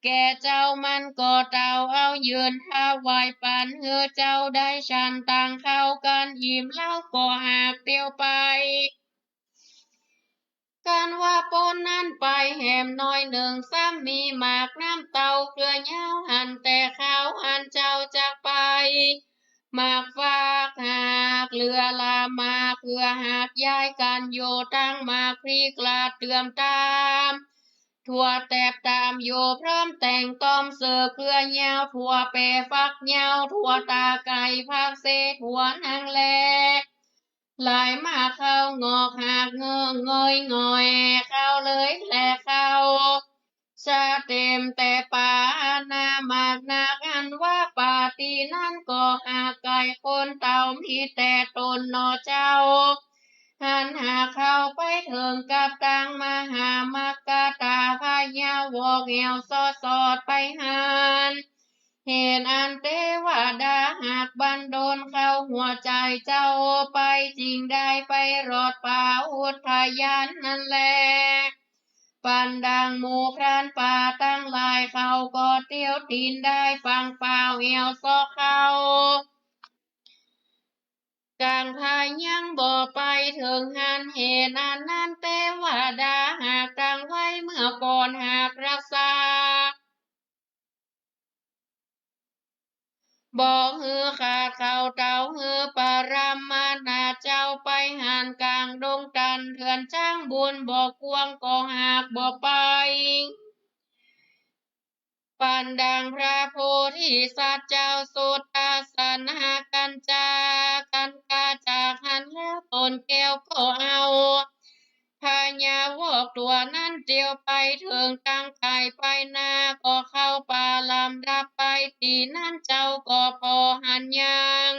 ແກ່ເຈົ້າມັນກໍເຕົ້າເອົາຍື່ນຖະຫວາຍປັນ ເຮືອເຈົ້າໄດ້ສັນຕັ້ງເຂົ້າກັນອີ່ມ ລາວກໍຫາກຕຽວໄປ ກັນວ່າປົນນັ້ນໄປແຮມໜ້ອຍໜຶ່ງ ຊ້ຳມີໝາກນ້ຳເຕົ້າເຄືອຍາວ ຫັນແຕ່ຄາວອັນເຈົ້າຈັກໄປ ໝາກຟາກຫາກເຫຼືອລາມາເຄືອຫາກຍ້າຍກັນຢູ່ ທັງໝາກພຣິກລາດເຕີມຕາມ ທົ່ວແຕບຕາມຢູ່ພ້ອມແຕ່ງຕ້ອມເສີບເຄືອຍາວ ທົ່ວແປຝັກຍາວ ທົ່ວຕາໄກ່ຜັກເສ ທົ່ວນາງແລ ຫຼາຍມາເຂົ້າງອກຫາກເງິງເງຍງ່ອຍ ເຂົ້າເລີຍແລເຂົ້າ ສະເຕັມແຕ່ປານາໝາກໜາກ ອັນວ່າປາຕີນັ້ນກໍຫາກໄກ່ຄົນເຕົ້າມີແຕ່ຕົນໜໍ່ເຈົ້າ ຫັນຫາເຂົ້າໄປເຖິງກັບຕັງມະຫາມັກກະຕາພະຍາວອກແອວສອດສອດໄປຫັນ ເຫັນອັນເທວະດາຫາກບັນດົນເຂົ້າຫົວໃຈເຈົ້າໄປ ຈຶ່ງໄດ້ໄປລອດປ່າອຸດທະຍານນັ້ນແລ ປັນດັ່ງໝູ່ພຣານປ່າທັງຫຼາຍ ເຂົາກໍຕຽວຕີນໄດ້ຝັ່ງປ່າວແອວຊອກເຂົ້າ ກາງພາຍັງບໍ່ໄປເຖິງຫັ້ນ ເຫັນອັນນັ້ນເທວະດາຫາກຕັ້ງໄວ້ເມື່ອກ່ອນ ຫາກຮັກສາ ບໍ່ຮືຂາດເຂົ້າເຕົ້າ ຄືປະລະມານາເຈົ້າ ໄປຫັ້ນກາງດົງຕັນ ເຮືອນຊ້າງບຸນບໍ່ກວ້າງກໍຫາກບໍ່ໄປ. ປານດັ່ງພະໂພທິສັດເຈົ້າສຸດຕາສະນາກັນຈາກັນກາຈາກຫັ້ນແລ້ວ ຕົນແກ້ວກໍເອົາພະຍາວອກຕົວນັ້ນຕຽວໄປເຖິງກາງກາຍໄປໜ້າ ກໍເຂົ້າປ່າລຳດັບໄປ ທີ່ນັ້ນເຈົ້າກໍພໍຫັນຍັງ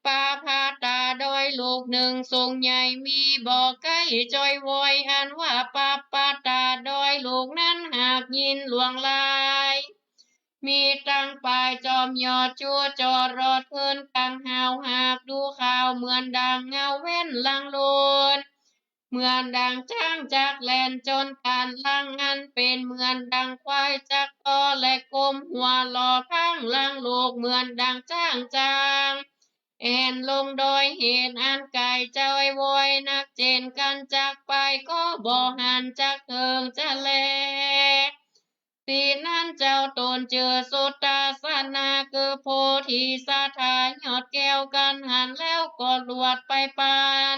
ປາພາຕາດອຍລູກໜຶ່ງສູງໃຫຍ່ມີບໍ່ໄກຈ່ອຍວອຍ ອັນວ່າປາພາຕາດອຍລູກນັ້ນຫາກຍິນຫຼວງຫຼາຍ ມີຕັ້ງປາຍຈອມຍອດຈູ່ຈໍ່ລອດຂຶ້ນກາງຫາວ ຫາກດູຂາວເໝືອນດັ່ງເງົາເວັນຫຼັງໂລນ ເໝືອນດັ່ງຊ້າງຈັກແລ່ນຈົນການຫຼັງ ອັນເປັນເໝືອນດັ່ງຄວາຍຈັກຕໍ່ ແລະກົ້ມຫົວຫຼໍ່ພັງຫຼັງລູກ ເໝືອນດັ່ງຊ້າງຈາງແອ່ນລົງດອຍ ເຫດອັນກາຍຈ່ອຍວອຍນັກເຈນກັນຈັກໄປ ກໍບໍ່ຫັນຈັກເຖິງຈະແລ. ທີ່ນັ້ນເຈົ້າຕົນເຈີສຸດຕາສະນາ ຄືໂພທິສັດທາຍອດແກ້ວກັນຫັ້ນແລ້ວ ກໍລວດໄປປານ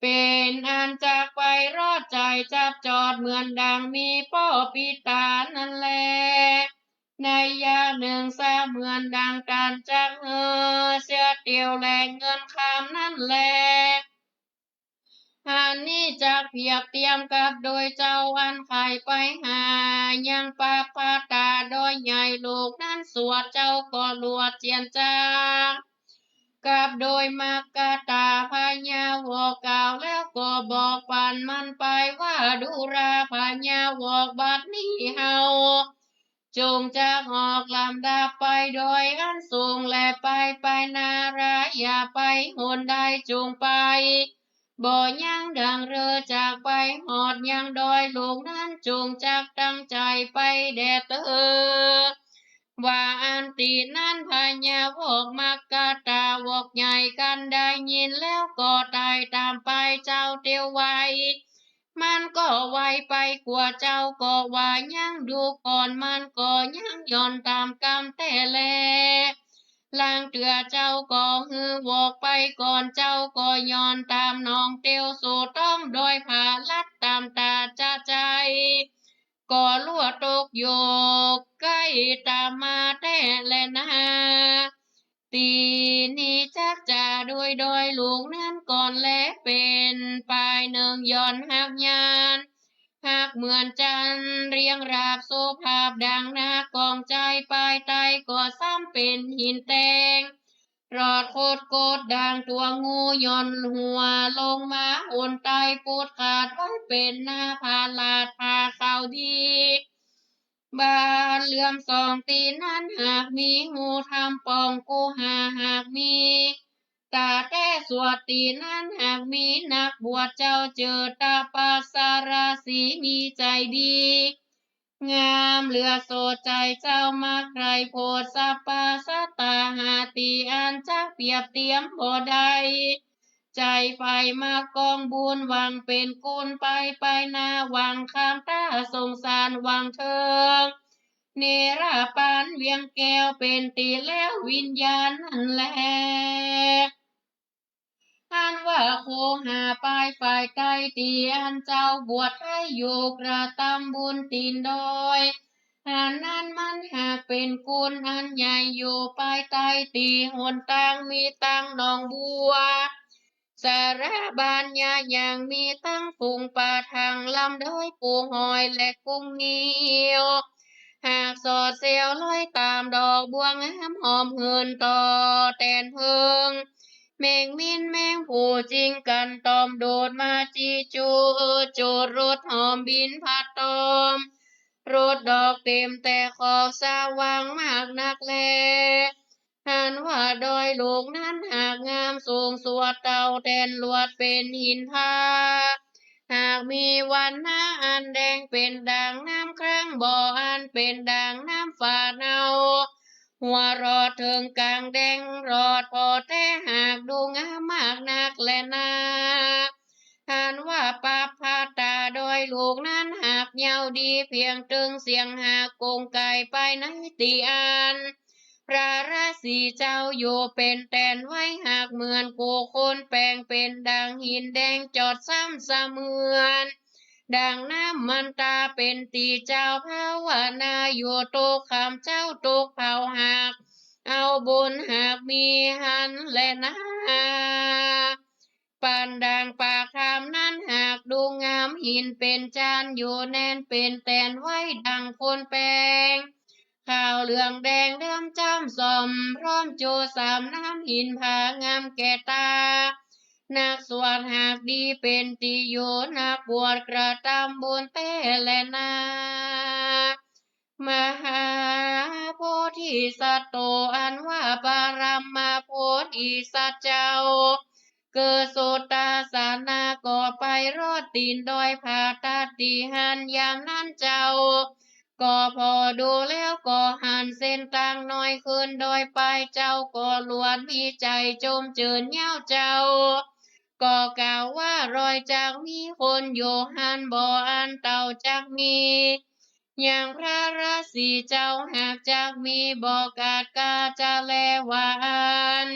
ເປັນອັນຈັກໄປລອດໃຈຈັບຈອດ ເໝືອນດັ່ງມີປໍປິດຕານັ້ນແລ. ໃນຍາມໜຶ່ງຊາເໝືອນດັ່ງການຈັກເຮີເສຍຕຽວແລເງິນຄຳນັ້ນແລ. ອັນນີ້ຈັກປຽບຕຽມກັບໂດຍເຈົ້າອັນໃຄ່ໄປຫາຍັງປາພາຕາດອຍໃຫຍ່ລູກນັ້ນ ສວດເຈົ້າກໍລວດຈຽນຈາງ ກັບໂດຍມັກກະຕາພະຍາວອກກ່າວແລ້ວກໍບອກປັນມັນໄປວ່າ ດຸລາພະຍາວອກບັດນີ້ເຮົາ ຈົ່ງຈັກອອກລຳດັບໄປດອຍອັນສູງ ແລະໄປໄປນາລາ ຢ່າໄປຫົນໃດ ຈົ່ງໄປບໍ່ຍັງດັງເລີ ຈາກໄປຮອດຍັງດອຍ ລູກນັ້ນຈົ່ງຈັກຕັ້ງໃຈໄປແດ່ເຕີ ວ່າອັນຕິນັ້ນພະຍາວອກມັກກະຕາວອກໃຫຍ່ ຄັນໄດ້ຍິນແລ້ວກໍຕາຍຕາມໄປ ເຈົ້າຕຽວໄວ ມັນກໍໄວໄປກວ່າເຈົ້າກໍວ່າຍັງ ດູກ່ອນມັນກໍຍັງຍ້ອນຕາມກຳແຕ່ແລ ຫຼັງເທື່ອເຈົ້າກໍຮືວອກໄປກ່ອນ ເຈົ້າກໍຍ້ອນຕາມນ້ອງຕຽວ ສູ່ຕ້ອງດອຍຜາລັດຕາມຕາຈະໃຈ ກໍລວດຕົກໂຍກໄກຕາມມາແທ້ແລນາ. ຕີນີ້ຈັກຈາໂດຍດອຍລູກນັ້ນກ່ອນແລ ເປັນປາຍໜຶ່ງຍ້ອນຮັກຍານ ຮັກເໝືອນຈັນລຽງລາບໂສພາບ ດັ່ງໜ້າກອງໃຈປາຍໄຕ ກໍຊ້ຳເປັນຫີນແຕງ ລອດຄົດກົດດັ່ງຕົວງູ ຍ້ອນຫົວລົງມາຫົນໄຕ ປຸດຂາດໄວ້ເປັນໜ້າຜາລາດຜາຂາວດີ ບາດເຫຼື່ອມສອງຕີນນັ້ນຫາກມີຫູທຳປ່ອງ ກູຫາຫາກມີຕາແຕ່ສວດ ຕີນນັ້ນຫາກມີນັກບວດເຈົ້າ ເຈີຕະປາສາລາສີມີໃຈດີ ງາມເຫຼືອໂສດໃຈເຈົ້າມັກໃຄ ໂພດສັບປາສັດຕາຫາຕີ ອັນຈັກປຽບຕຽມບໍ່ໄດ້ ໃຈໄຟມັກກອງບຸນ ຫວັງເປັນກຸນໄປໄປໜ້າ ຫວັງຄາມຕາສົງສານ ຫວັງເທີງເນລະປານວຽງແກ້ວ ເປັນຕີແລ້ວວິນຍານນັ້ນແລ. ອັນວ່າໂຄຫາປາຍຝ່າຍໃຕ້ ທີ່ອັນເຈົ້າບວດໄທຢູ່ກະຕຳບຸນຕີນດອຍ ອັນນັ້ນມັນຫາກເປັນກຸນອັນໃຫຍ່ຢູ່ປາຍໃຕ້ ທີ່ຫົນຕາງມີຕັ້ງໜອງບົວ ສາລາບ້ານຍາຍັງມີຕັ້ງຝູງປ່າທາງລຳດອຍ ພູຫອຍ ແລະກຸງງິ້ວ ຫາກສອດແຊວລອຍຕາມດອກບົວງາມ ຫອມຫື່ນຕໍ່ແຕ່ນເພິ່ງ ແມງມິນແມງພູຈິງກັນ ຕ່ອມໂດດມາຈີຈູ ຈູລົດຫອມບິນພັດຕອມ ລົດດອກເຕັມແຕ່ຂອກສະຫວ່າງມາກນັກແລ. ອັນວ່າດອຍລູກນັ້ນຫາກງາມສູງສວດເຕົ້າແຕ່ນລວດເປັນຫີນພາ ຫາກມີວັນນາອັນແດງເປັນດັ່ງນ້ຳຄ້າງບໍ່ ອັນເປັນດັ່ງນ້ຳຝາດເນົ່າ ຫົວລອດເຖິງກາງແດງລອດພໍແທ້ ຫາກດູງາມມາກນັກແລນາ. ອັນວ່າປາພາຕາດອຍລູກນັ້ນຫາກຍາວດີພຽງຕຶງ ສຽງຫາກກົງໄກໄປໃນຕິອັນ ພະລາສີເຈົ້າຢູ່ເປັນແຕນໄວ້ ຫາກເໝືອນກູຄົນແປງເປັນດັ່ງຫີນແດງຈອດຊ້ຳສະເໝືອນ ດັ່ງນ້ຳມັນຕາເປັນຕີເຈົ້າພາວະນາຢູ່ທຸກຄ່ຳເຈົ້າທຸກເພົາ ຫາກເອົາບຸນຫາກມີຫັ້ນແລນາ. ປານດັ່ງປາກຄຳນັ້ນຫາກດຸງງາມຫີນເປັນຈານ ຢູ່ແໜ້ນເປັນແຕນໄວ້ດັ່ງຄົນແປງ ຂາວເຫຼືອງແດງເຫຼື້ອມຈ້ຳສ້ອມ ພ້ອມໂຈສາມນ້ຳຫີນຜາງາມແກ່ຕາ ນັກສວດຫາກດີເປັນຕິຢູ່ ນັກບວດກະທຳບຸນແທ້ແລນາ. ມະຫາໂພທິສັດໂຕ ອັນວ່າປະມະໂພທິສັດເຈົ້າ ເກີດສຸດຕາສະນະກໍໄປຮອດຕີນດອຍຜາຕັດຕິຫັ້ນ ຍາມນັ້ນເຈົ້າກໍພໍດູແລ້ວກໍຫັນເສັ້ນທາງໜ້ອຍຂຶ້ນດອຍໄປ ເຈົ້າກໍລວດມີໃຈຊົມເຈີນຍາວເຈົ້າ ກໍກ່າວວ່າລອຍຈັກມີຄົນຢູ່ຫັ້ນບໍ່ ອັນເຕົາຈັກມີ ຍັງພະລາສີເຈົ້າຫາກຈັກມີບໍ່ກາດກາຈະແລວ່າອັນ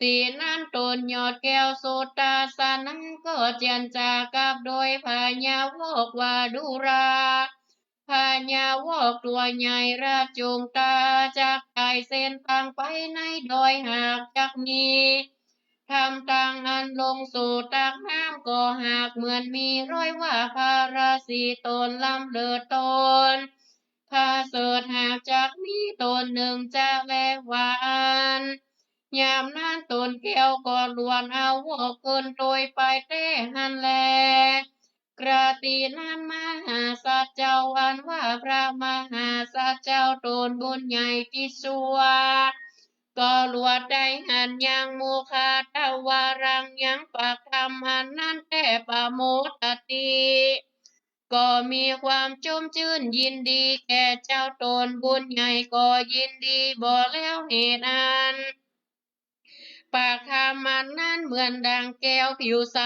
ຕີນັ້ນຕົນຍອດແກ້ວສຸດຕາສະນະກໍຈຽນຈາກັບໂດຍພະຍາວອກວ່າ ດູລາ ພະຍາວອກຕົວໃຫຍ່ລະຈົງຕາ ຈັກໄຕ່ເສັ້ນທາງໄປໃນດອຍຫາກຈັກມີ ທຳທາງອັນລົງສູ່ຕັກນ້ຳກໍຫາກເໝືອນມີລອຍວ່າພະລາສີຕົນລຳເລີດຕົນ ພະເສີດຫາກຈັກມີຕົນໜຶ່ງຈະແລວ່າອັນ ຍາມນັ້ນຕົນແກ້ວກໍລວນເອົາວອກຂຶ້ນໂຕຍໄປແຕ່ຫັ້ນແລ. ກະຕິນັ້ນມະຫາສັດເຈົ້າ ອັນວ່າພະມະຫາສັດເຈົ້າຕົນບຸນໃຫຍ່ຕິດຊົ່ວ ກໍລວດໄດ້ຫັນຍັງມຸຂະທະວາຣັງ ຍັງປາກທຳອັນນັ້ນແຕ່ປະໂມທະຕິ ກໍມີຄວາມຊົມຊື່ນຍິນດີແກ່ເຈົ້າ ຕົນບຸນໃຫຍ່ກໍຍິນດີບໍ່ແລ້ວເຫດອັນ ປາກທຳອັນນັ້ນເໝືອນດັ່ງແກ້ວຜິວໃສ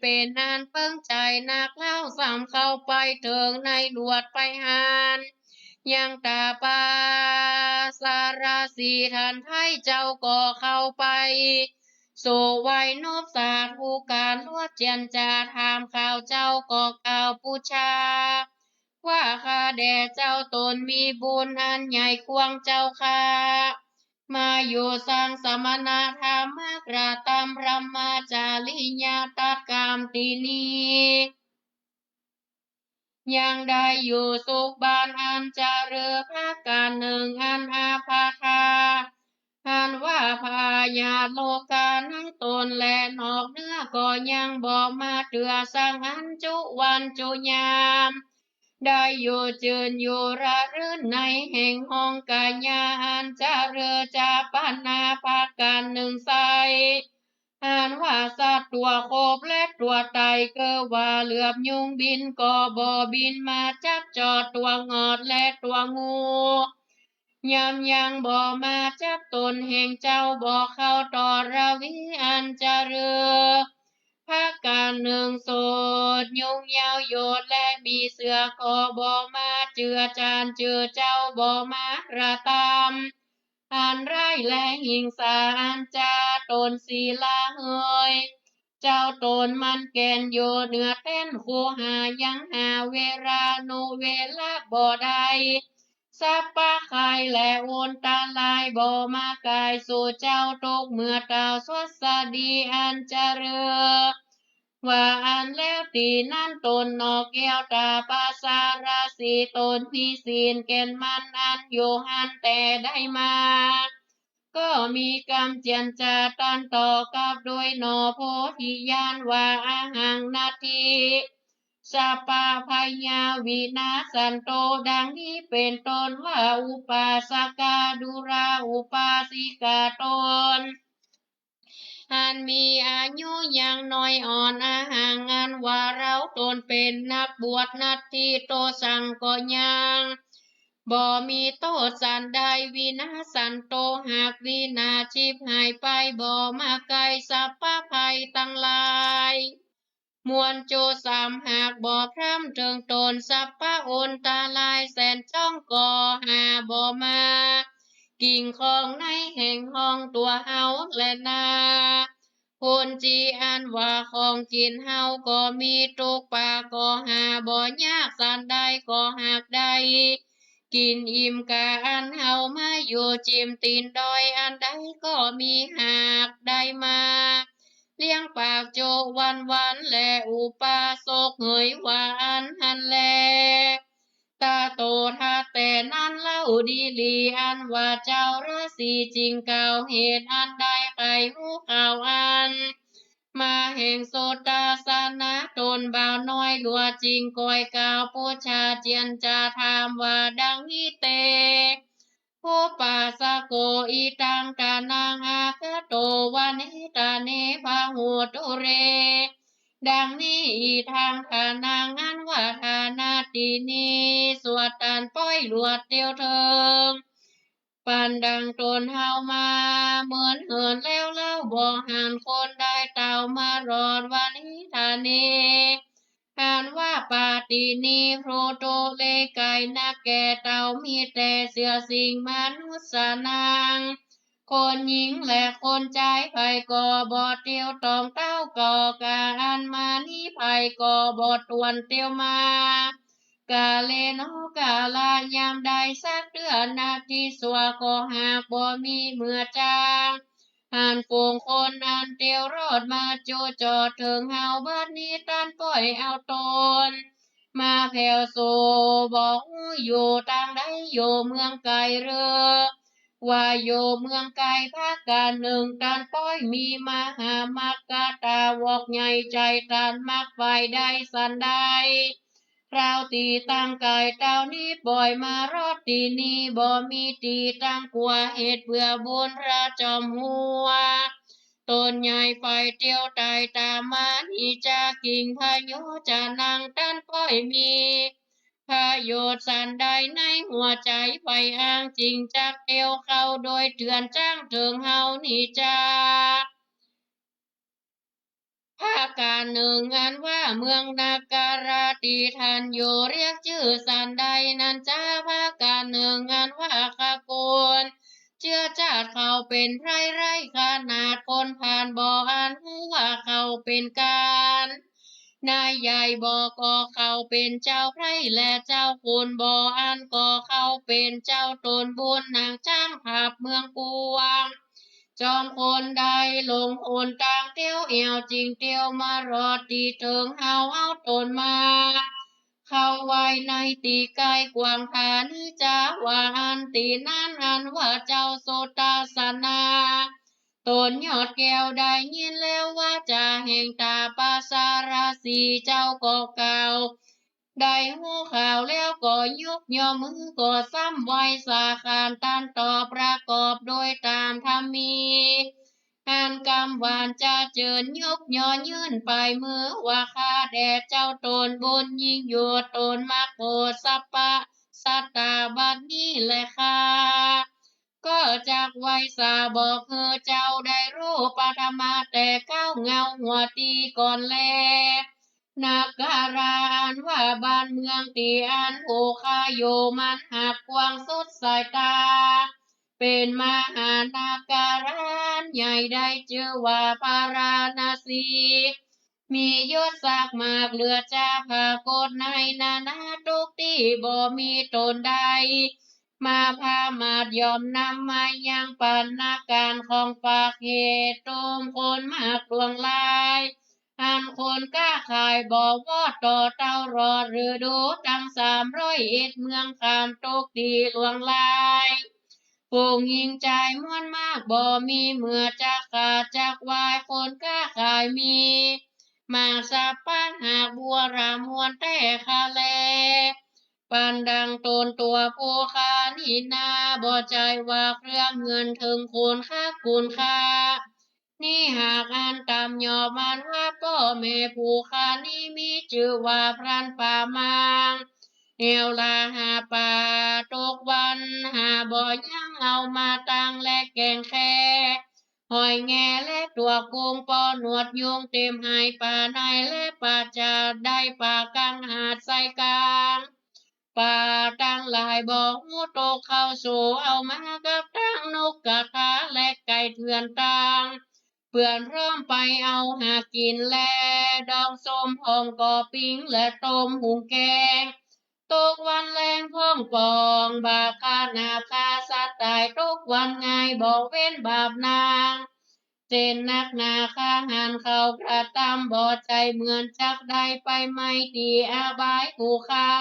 ເປັນອັນເປິງໃຈນັກລາວ ສ່ຳເຂົ້າໄປເຖິງໃນລວດໄປຫັ້ນ ຍັງຕາປາສາລາສີ ທ່ານໄທເຈົ້າກໍເຂົ້າໄປ ໂສໄຫວ້ນົບສາທຸການລວດຈຽນຈາຖາມຂ່າວເຈົ້າກໍກ່າວປູຊາ ວ່າຂ້າແດ່ເຈົ້າຕົນມີບຸນອັນໃຫຍ່ກວ້າງເຈົ້າຂ້າ ມາຢູ່ສ້າງສະມະນະທຳມະກະທຳພະມະຈະລິຍະຕັດກາມຕີນີ້ ຍັງໄດ້ຢູ່ສຸກບ້ານອັນຈະເລີນ ພາກການໜຶ່ງອັນອາພາທາ ອັນວ່າພະຍາດໂລກາໃນຕົນແລະນອກເໜືອ ກໍຍັງບໍ່ມາເທື່ອສັງອັນຈຸວັນຈຸຍາມ ໄດ້ຢູ່ຈື່ນຢູ່ລະລື່ນໃນແຫ່ງຫ້ອງກາຍາ ອັນຈະເລີນຈາປານາພາກການໜຶ່ງໃສ ອັນວ່າສັດຕົວຄົບແລະຕົວໄຕ ເກີວ່າເຫຼືອບຍຸງບິນກໍບໍ່ບິນມາຈັບຈອດຕົວງອດແລະຕົວງູ ຍາມຍັງບໍ່ມາຈັບຕົນແຫ່ງເຈົ້າ ບໍ່ເຂົ້າຕໍ່ລະວີອັນຈະເລີນ ພາກການໜຶ່ງໂສດຍຸງຍາວໂຍດ ແລະມີເສືອກໍບໍ່ມາເຈືອຈານ ເຈືອເຈົ້າບໍ່ມາລະຕຳ ອັນຮ້າຍແລະຫິງສາອັນຈະຕົນສີລາເຮີຍ ເຈົ້າຕົນມັນແກ່ນຢູ່ເໜືອແທ່ນຄູຫາ ຍັງຫາເວລານຸເວລາບໍ່ໄດ້ ສັບປະໄຄແລະອຸນຕະລາຍບໍ່ມາກາຍສູ່ເຈົ້າ ທຸກເມື່ອຕາສວັດສະດີອັນຈະເລີນ ວ່າອັນແລ້ວຕີນັ້ນຕົນນອກແກ້ວຕາປາສາລາສີ ຕົນມີສິນແກ່ນໝັ້ນອັນຢູ່ຫັ້ນແຕ່ໃດມາ ກໍມີກຳຈຽນຈາຕັນຕໍ່ກັບໂດຍໜໍໂພທິຍານວ່າ ອະຫັງນັດຖິ ສັບປະໄພຍາວິນາສັນໂຕ ດັ່ງນີ້ເປັນຕົ້ນວ່າ ອຸປາສະກາ ດູລາ ອຸປາສິກາຕົນ ອັນມີອາຍຸຍັງນ້ອຍອ່ອນ ອະຫັງ ອັນວ່າເຮົາຕົນເປັນນັກບວດ ນັດຖິໂຕ ສັງກໍຍັງບໍ່ມີໂທດສັນໃດ ວິນາສັນໂຕ ຫາກວິນາຊິບຫາຍໄປ ບໍ່ມາໃກ້ສັບປະໄພທັງຫຼາຍ ມວນໂຈສາມຫາກບໍ່ພຣຳເຖິງຕົນ ສັບປະອົນຕະລາຍແສນຈ້ອງກໍຫາບໍ່ມາ ກິ່ງຂອງໃນແຫ່ງຫ້ອງຕົວເຮົາແລນາ. ຄົນຈີອັນວ່າຂອງກິນເຮົາກໍມີ ຕົກປາກໍຫາບໍ່ຍາກ ສັນໃດກໍຫາກໄດ້ກິນອີ່ມກາ ອັນເຮົາມາຢູ່ຈິ້ມຕີນດອຍ ອັນໃດກໍມີຫາກໄດ້ມາລ້ຽງປາກໂຈວັນໆ ແລ ອຸປາສົກເຮີຍວ່າອັນຫັ້ນແລ. ຕະໂຕທາແຕ່ນັ້ນເລົ່າດີຫຼີ ອັນວ່າເຈົ້າລາສີຈິງກ່າວ ເຫດອັນໃດໃຄ່ຮູ້ຂ່າວອັນມາແຫ່ງໂສດຕາສະນະ ຕົນບ່າວນ້ອຍຫຼວງຈິງກ່ອຍກ່າວ ປູຊາຈຽນຈາຖາມວ່າດັ່ງນີ້ເຕ. ໂອປາສະໂກ ອິຕັງທານັງອາຄະໂຕ ວະເນທະເນ ພະໂຫຕຸເຣ. ດັ່ງນີ້ ອິທັງທານັງ ອັນວ່າທານາຕີນີ ສວດຕັນປ້ອຍຫຼວດຕຽວເທີງ ປັນດັ່ງຕົນເຮົາມາເມີນເຫີນແລ້ວເລົ່າ ບໍ່ຫັນຄົນໃດເຕົ້າມາລອດ ວະເນທະເນ ອັນວ່າປາຕີນີ ໂພຣໂຕເລໄກ ນັກແກ່ເຕົ້າ ມີແຕ່ເສືອສິງມະນຸດສະນັງ ຄົນຍິງ ແລະ ຄົນຊາຍ ໃຜກໍບໍ່ຕຽວຕ້ອງເຕົ້າ ກໍກາອັນມານີ້ ໃຜກໍບໍ່ຕວນຕຽວມາ ກາເລໂນກາລະຍາມໃດ ສັກເທື່ອນາທີຊົ່ວ ກໍຫາກບໍ່ມີເມື່ອຈາງ ອັນຝູງຄົນອັນຕຽວລອດມາຈູ່ຈອດເຖິງເຮົາ ບັດນີ້ທ່ານປ່ອຍເອົາຕົນມາແຜ່ວໂສ ບໍ່ຮູ້ຢູ່ທາງໃດ ຢູ່ເມືອງໄກເຫຼືອ ວ່າຢູ່ເມືອງໄກ ພາກການໜຶ່ງ ທ່ານປ່ອຍມີມະຫາມັກກະຕາວອກໃຫຍ່ໃຈ ທ່ານມັກໄປໄດ້ສັນໃດ ຄາວທີ່ຕັ້ງກາຍເຕົ້ານີ້ ປ່ອຍມາຮອດທີ່ນີ້ ບໍ່ມີທີ່ຕັ້ງກົວ ເຮັດເພື່ອບຸນພະຈອມຫົວ ຕົນໃຫຍ່ໄຟຕຽວຕາຍຕາມມານີ້ ຈາກິງພະໂຍຈະນັງ ທ່ານປ່ອຍມີປະໂຫຍດສັນໃດໃນຫົວໃຈ ໄຟອ້າງຈິງຈັກຕຽວເຂົ້າ ໂດຍເຖື່ອນຈ້າງເຖິງເຮົານີ້ຈາກ ພາກການໜຶ່ງອັນວ່າເມືອງນາກາລາ ທີ່ທ່ານຢູ່ລຽກຊື່ສັນໃດນັ້ນຈາ ພາກການໜຶ່ງອັນວ່າຂະໂກນເຊື້ອຊາດເຂົາເປັນໄພໄຮ້ຂະໜາດ ຄົນຜ່ານບໍ່ອັນຮູ້ວ່າເຂົາເປັນການນາຍໃຫຍ່ ບໍ່ກໍເຂົາເປັນເຈົ້າໄພ ແລະ ເຈົ້າຄຸນ ບໍ່ອັນກໍເຂົາເປັນເຈົ້າຕົນບຸນ ນາງຈ້າງພັບເມືອງກວາງ ຈອມຄົນໄດ້ລົງຫົນທາງຕຽວແອວຈິງຕຽວມາລອດທີ່ເຖິງເຮົາເອົາຕົນມາເຂົ້າໄວ້ໃນທີ່ໃກ້ກວ້າງຜານີຈາ ວ່າອັນທີ່ນັ້ນອັນວ່າເຈົ້າໂສດຕາສະນາ ຕົນຍອດແກ້ວໄດ້ຍິນແລ້ວວ່າຈາແຫ່ງຕາປາສາລາສີ ເຈົ້າກໍກ່າວ ໄດ້ຮູ້ຂ່າວແລ້ວກໍຍົກຍໍມື ກໍຊ້ຳໄຫວ້ສາຂານ ທ່ານຕອບປະກອບໂດຍຕາມທຳມີ ອັນກຳຫວານຈະເຈີນຍົກຍໍຍື່ນປາຍມືວ່າ ຂ້າແດ່ເຈົ້າຕົນບຸນຍິ່ງຢູ່ ຕົນມັກໂປດສັບປະສັດຕາບັດນີ້ແລະ ຂ້າກໍຈັກໄຫວ້ສາບອກເຮີເຈົ້າໄດ້ຮູ້ ປະທະມາແຕ່ກ້າວເຫງົາຫົວຕີກ່ອນແລ ນາກາລາ ອັນວ່າບ້ານເມືອງທີ່ອັນຜູ້ຂ້າຢູ່ມັນຫາກກວ້າງສຸດສາຍຕາ ເປັນມະຫານາກາລາອັນໃຫຍ່ ໄດ້ຊື່ວ່າພາລານະສີ ມີຍົດສັກມາກເຫຼືອຈາ ຜາກົດໃນນານາທຸກທີ່ ບໍ່ມີຕົນໃດມາພາມາດ ຍ່ອມນຳມາຍັງປັນນາການຂອງປາກເຫດ ໂຕມຄົນມາກຫຼວງຫຼາຍ ອັນຄົນຄ້າຂາຍບໍ່ວອດຕໍ່ເຕົ້າລອດ ຫຼື ດູທັງສາມຮ້ອຍເອັດເມືອງ ຂ້າມທຸກທີ່ຫຼວງຫຼາຍ ຜູ້ຍິງຊາຍມ່ວນມາກ ບໍ່ມີເມື່ອຈັກຂາດຈັກວາຍ ຄົນຄ້າຂາຍມີ ມາສັບປະຫາກບົວລະມ່ວນແທ້ຄະແລ ປານດັ່ງຕົນຕົວຜູ້ຄ້ານີ້ນາ ບໍ່ໃຈວ່າເຄື່ອງເງິນເຖິງຄຸນຄ່າ ຄຸນຄ່ານີ້ຫາກອັນຕ່ຳຫຍໍ້ ມັນວ່າພໍ່ແມ່ຜູ້ຄ້ານີ້ມີຊື່ວ່າພຣານປາມາງ ແນວລະຫາປາ ຕົກວັນຫາບໍ່ຍັງ ເອົາມາຕັ້ງແລະແກງແຄ ຫອຍແງ່ແລະຕົວກຸງ ປໍໜວດຍຸງເຕັມໄຫ ປາໃນແລະປາຈາດ ໄດ້ປາກາງຫາດໃສ່ກາງ ປາທັງຫຼາຍບໍ່ຮູ້ຕົກເຂົ້າສູ່ ເອົາມາກັບທັງ ກະທາ ແລະ ໄກ່ເຖື່ອນຕ່າງ ເພື່ອນພ້ອມໄປເອົາຫາກິນແລ ດອງສົ້ມຫ້ອງກໍປີ້ງ ແລະ ຕົ້ມຫຸງແກງ ຕົກວັນແລງພ້ອມປອງ ບາບຂ້າໜາບຂ້າສັດຕາຍ ຕົກວັນງ່າຍບໍ່ເວັ້ນບາບນາງ ເຊັ່ນນັກໜາຂ້າຫັນເຂົ້າກະຕຳ ບໍ່ໃຈເໝືອນຈັກໄດ້ໄປໄໝ້ຕີອະບາຍຜູ້ຂ້າ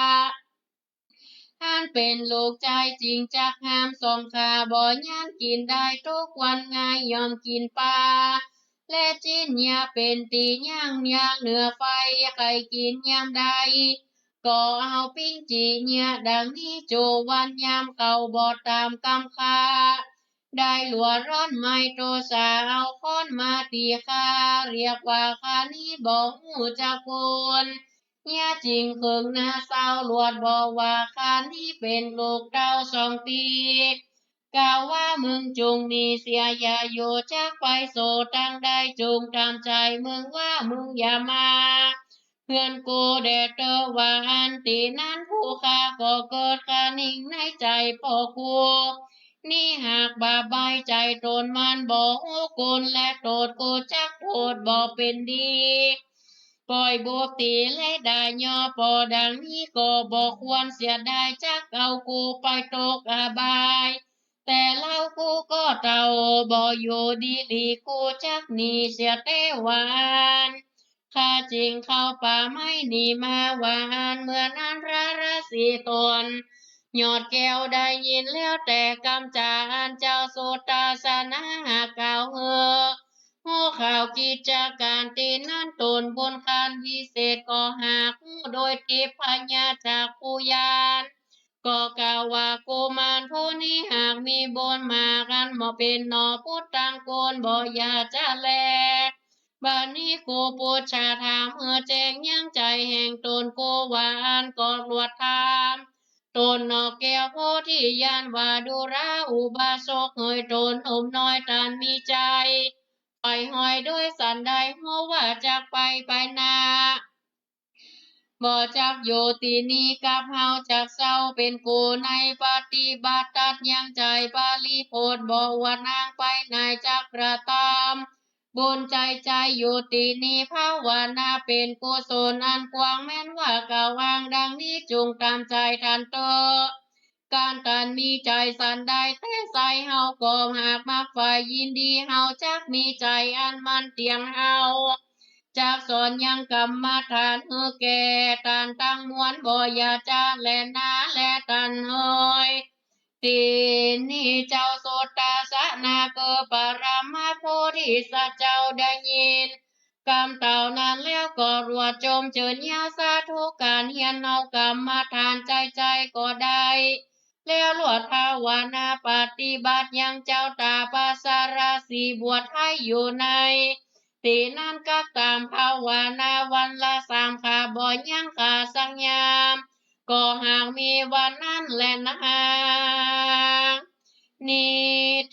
ອັນເປັນລູກຊາຍຈິງຈັກຫ້າມສອງຂ້າ ບໍ່ຍາມກິນໄດ້ຕົກວັນງ່າຍ ຍອມກິນປາ ແລະ ຊີ້ນຍາເປັນຕີຍ່າງ ຍ່າງເໜືອໄຟ ໃຜກິນຍາມໃດ ກໍເອົາປີ້ງຈີເຍືອ ດັ່ງນີ້ໂຈວັນຍາມເຂົ້າບໍ່ຕາມກຳຂ້າ ໄດ້ຫຼວດຮ້ອນໄໝ້ໂຕສາ ເອົາຄ້ອນມາຕີຂ້າ ລຽກວ່າຂ້ານີ້ບໍ່ຮູ້ຈັກຄຸນ ເຍືອຈິງເຄິ່ງໜ້າເສົ້າ ລວດບອກວ່າຂ້ານີ້ເປັນລູກເຕົ້າສອງປີ ກ່າວວ່າມຶງຈົ່ງໜີເສຍ ຢ່າຢູ່ຈັກໄປໂສທາງໃດ ຈົ່ງຕາມໃຈມຶງວ່າມຶງຢ່າມາ ເຮືອນກູແດ່ເຕີວ່າອັນຕີນັ້ນ ຜູ້ຂ້າກໍເກີດຄະນິງໃນໃຈພໍ່ກູ ນີ້ຫາກບາບບາຍໃຈຕົນມັນບໍ່ຮູ້ຄຸນ ແລະ ໂຕດກູຈັກໂພດບໍ່ເປັນດີ ປ່ອຍບົບຕີແລະດ່າຍໍ ພໍດັ່ງນີ້ກໍບໍ່ຄວນເສຍດາຍ ຈັກເອົາກູໄປຕົກອະບາຍ ແຕ່ລາວກູກໍເຕົາບໍ່ຢູ່ດີຫຼີ ກູຈັກໜີເສຍແຕ່ວ່າອັນ ຂ້າຈຶ່ງເຂົ້າປ່າໄມ້ໜີມາວ່າອັນ ເມື່ອນັ້ນພະລາສີຕົນຍອດແກ້ວໄດ້ຍິນແລ້ວແຕ່ກຳຈາ ອັນເຈົ້າສຸດຕາສະນາຫາກ່າວເຮີ ຮູ້ຂ່າວກິດຈະການທີ່ນັ້ນຕົນບຸນຂັ້ນວິເສດ ກໍຫາກຮູ້ໂດຍທິບພະຍາຈາກຜູ້ຍານ ກໍກ່າວວ່າ ກຸມານຜູ້ນີ້ຫາກມີບຸນມາກ ອັນບໍ່ເປັນໜໍພຸດຕັງກຸນ ບໍ່ຢາກຈະແລ ບັດນີ້ກູປຸດຈະຖາມເພື່ອແຈ້ງຍັງໃຈແຫ່ງຕົນ ກູວ່າອັນກໍລວດຖາມ ຕົນນອກແກ້ວໂພທິຍານວ່າ ດູລາອຸບາສົກເອີຍ ຕົນໜຸ່ມນ້ອຍຕັນມີໃຈ ໄປຫ້ອຍໂດຍສັນໃດ ຮູ້ວ່າຈັກໄປໄປໜ້າ ບໍ່ຈັກຢູ່ທີ່ນີ້ກັບເຮົາ ຈັກເຊົາເປັນກູໃນປະຕິບັດ ຕັດຍັງໃຈປະລິໂພດ ບໍ່ອວດນາງໄປໃນຈັກກະຕາມ ບຸນໃຈໃຈຢູ່ທີ່ນີ້ ພາວະນາເປັນກຸສົນອັນກວ້າງ ແມ່ນວ່າກ່າວອ້າງດັ່ງນີ້ ຈົ່ງຕາມໃຈທ່ານເທີ ການທ່ານມີໃຈສັນໃດແທ້ໃສ ເຮົາກໍຫາກມັກໃຝ່ຍິນດີ ເຮົາຈັກມີໃຈອັນໝັ້ນຕຽງເຮົາ ຈັກສອນຍັງກຳມະຖານເຮີແກ່ທ່ານທັງມວນ ບໍ່ຢ່າຈາແລນາແລທ່ານເອີຍ ທີ່ນີ້ເຈົ້າສຸດຕາສະນາຄືປະລະມະໂພທິສັດເຈົ້າໄດ້ຍິນ ກຳເຕົານັ້ນແລ້ວກໍລວດຈົ່ມເຈີນຍາວ ສາທຸການຮຽນເອົາກຳມະຖານໃຈໃຈກໍໄດ້ ແລ້ວລວດພາວະນາປະຕິບັດຍັງເຈົ້າຕາປະສາລາສີບວດໄທຢູ່ໃນ ທີ່ນັ້ນກັກຕາມພາວະນາວັນລະສາມຄາບ ບໍ່ຍັງຂາດສັກຍາມ ກໍຫາກມີວັນນັ້ນແລນາງ ນິ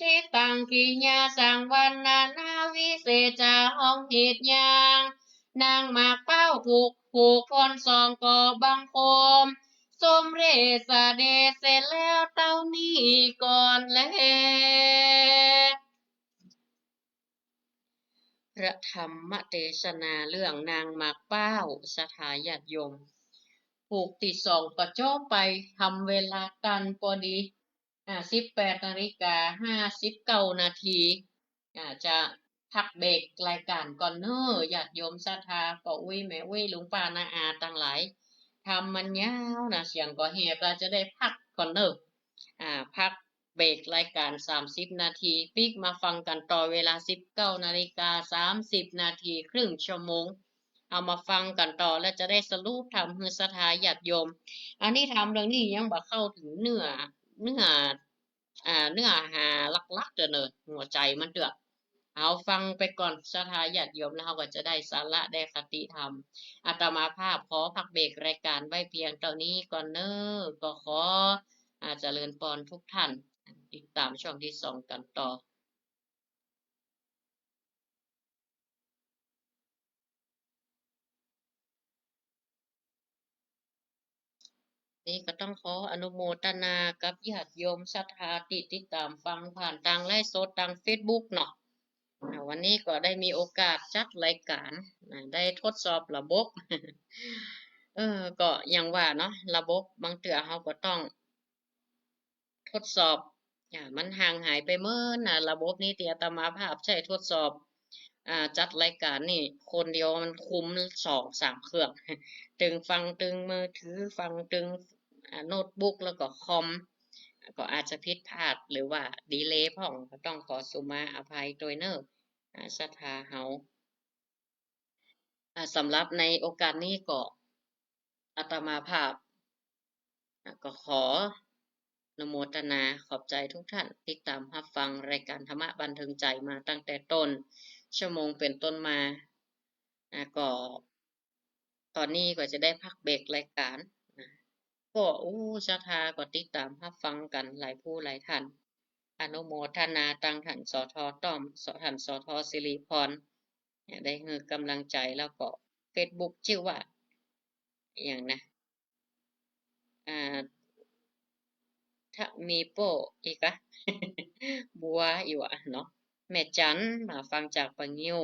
ທິຕັງກິຍາສັງວັນນະນາວິເສຈາ ຫ້ອງເຮັດຍາງ ນາງໝາກພ້າວຜູ້ ຜູ້ຄົນສອງກໍບັງຄົມ ສົມເດຊະເດຊເສັດແລ້ວເທົ່ານີ້ກ່ອນແລ. ພະທຳມະເທສະນາເລື່ອງນາງໝາກພ້າວ ສັດທາຍາດໂຍມ. ພູກທີສອງກໍຈົບໄປ ທຳເວລາຕັນພໍດີ ອາ ສິບແປດນາລິກາຫ້າສິບເກົ້ານາທີ ອາ ຈະພັກເບກລາຍການກ່ອນເນີ ຍາດໂຍມສັດທາ ພໍ່ອຸ້ຍແມ່ອຸ້ຍ ລຸງປ້ານ້າອາທັງຫຼາຍ. ທຳມັນຍາວນະ ສຽງກໍແຫບລະ ຈະໄດ້ພັກກ່ອນເນີ ອາ ພັກ ເບກລາຍການສາມສິບນາທີ ປີກມາຟັງກັນຕໍ່ເວລາສິບເກົ້ານາລິກາສາມສິບນາທີ ຄຶ່ງຊົ່ວໂມງ. ເຮົາມາຟັງກັນຕໍ່ ແລະ ຈະໄດ້ສະຫຼຸບທຳໃຫ້ສັດທາຍາດໂຍມ. ອັນນີ້ທຳເລື່ອງນີ້ຍັງບໍ່ເຂົ້າເຖິງເນື້ອ ເນື້ອ ອາ ເນື້ອຫາຫຼັກໆເດີ້ເນີ ຫົວໃຈມັນເດີ້. ເຮົາຟັງໄປກ່ອນ ສັດທາຍາດໂຍມ ແລ້ວເຮົາກໍຈະໄດ້ສາລະ ໄດ້ຄະຕິທຳ. ອາດຕະມາພາບຂໍພັກເບກລາຍການໄວ້ພຽງເທົ່ານີ້ກ່ອນເນີ ກໍຂໍ ອາ ຈະເລີນພອນທຸກທ່ານ ຕິດຕາມຊ່ອງທີສອງກັນຕໍ່. ນີ້ກໍຕ້ອງຂໍອະນຸໂມທະນາກັບຍາດໂຍມສັດທາທີ່ຕິດຕາມຟັງຜ່ານທາງໄລຟ໌ສົດທາງເຟສບຸກເນາະ. ອາ ວັນນີ້ກໍໄດ້ມີໂອກາດຈັດລາຍການ ອາ ໄດ້ທົດສອບລະບົບ ເອີ ກໍຢ່າງວ່າເນາະ ລະບົບບາງເທື່ອເຮົາກໍຕ້ອງ ທົດສອບ ອາ ມັນຫ່າງຫາຍໄປເໝິດນະ ລະບົບນີ້ທີ່ອາດຕະມາພາບໃຊ້ທົດສອບ ອາ ຈັດລາຍການນີ້ ຄົນດຽວມັນຄຸມສອງສາມເຄື່ອງ ເຖິງຟັງເຖິງມືຖື ຟັງເຖິງ ອາ ໂນ້ດບຸກ ແລ້ວກໍຄອມ ກໍອາດຈະຜິດພາດ ຫຼືວ່າດີເລພ້ອມ ກໍຕ້ອງຂໍສຸມາອະໄພດ້ວຍເນີ ອາ ສັດທາເຮົາ. ອາ ສຳລັບໃນໂອກາດນີ້ກໍ ອາດຕະມາພາບ ອາ ກໍຂໍອະນຸໂມທະນາຂອບໃຈທຸກທ່ານ ຕິດຕາມຮັບຟັງລາຍການທຳມະບັນເທີງໃຈມາຕັ້ງແຕ່ຕົ້ນຊົ່ວໂມງເປັນຕົ້ນມາ ອາ ກໍ ຕອນນີ້ກໍຈະໄດ້ພັກເບຣກລາຍການນະ ກໍ ໂອ້ ສັດທາກໍຕິດຕາມຮັບຟັງກັນຫຼາຍຜູ້ຫຼາຍທ່ານ ອະນຸໂມທະນາທັງທ່ານ ສທ ຕ້ອມ ສ ທ່ານ ສທ ສິລິພອນ ໄດ້ໃຫ້ກຳລັງໃຈ ແລ້ວກໍເຟສບຸກຊື່ວ່າ ອີ່ຫຍັງນະ ອາ ທະມີໂປ ອີກະ ບົວຢູ່ອະເນາະ ແມ່ຈັນ ມາຟັງຈາກປາງິ້ວ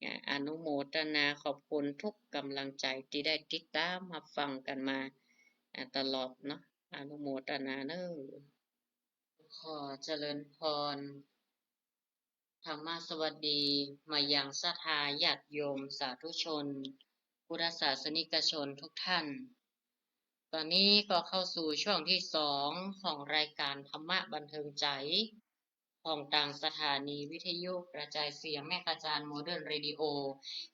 ອາ ອະນຸໂມທະນາຂອບຄຸນທຸກກຳລັງໃຈທີ່ໄດ້ຕິດຕາມຮັບຟັງກັນມາ ອາ ຕະຫຼອດເນາະ ອະນຸໂມທະນາເນີ. ຂໍຈະເລີນພອນ ທຳມະສະຫວັດດີມາຍັງສັດທາຍາດໂຍມສາທຸຊົນ ພຸດທະສາສະນິກະຊົນທຸກທ່ານ. ຕອນນີ້ກໍເຂົ້າສູ່ຊ່ວງທີສອງຂອງລາຍການທຳມະບັນເທີງໃຈ ຂອງທາງສະຖານີວິທະຍຸກະຈາຍສຽງແມ່ຂະຈານ Modern Radio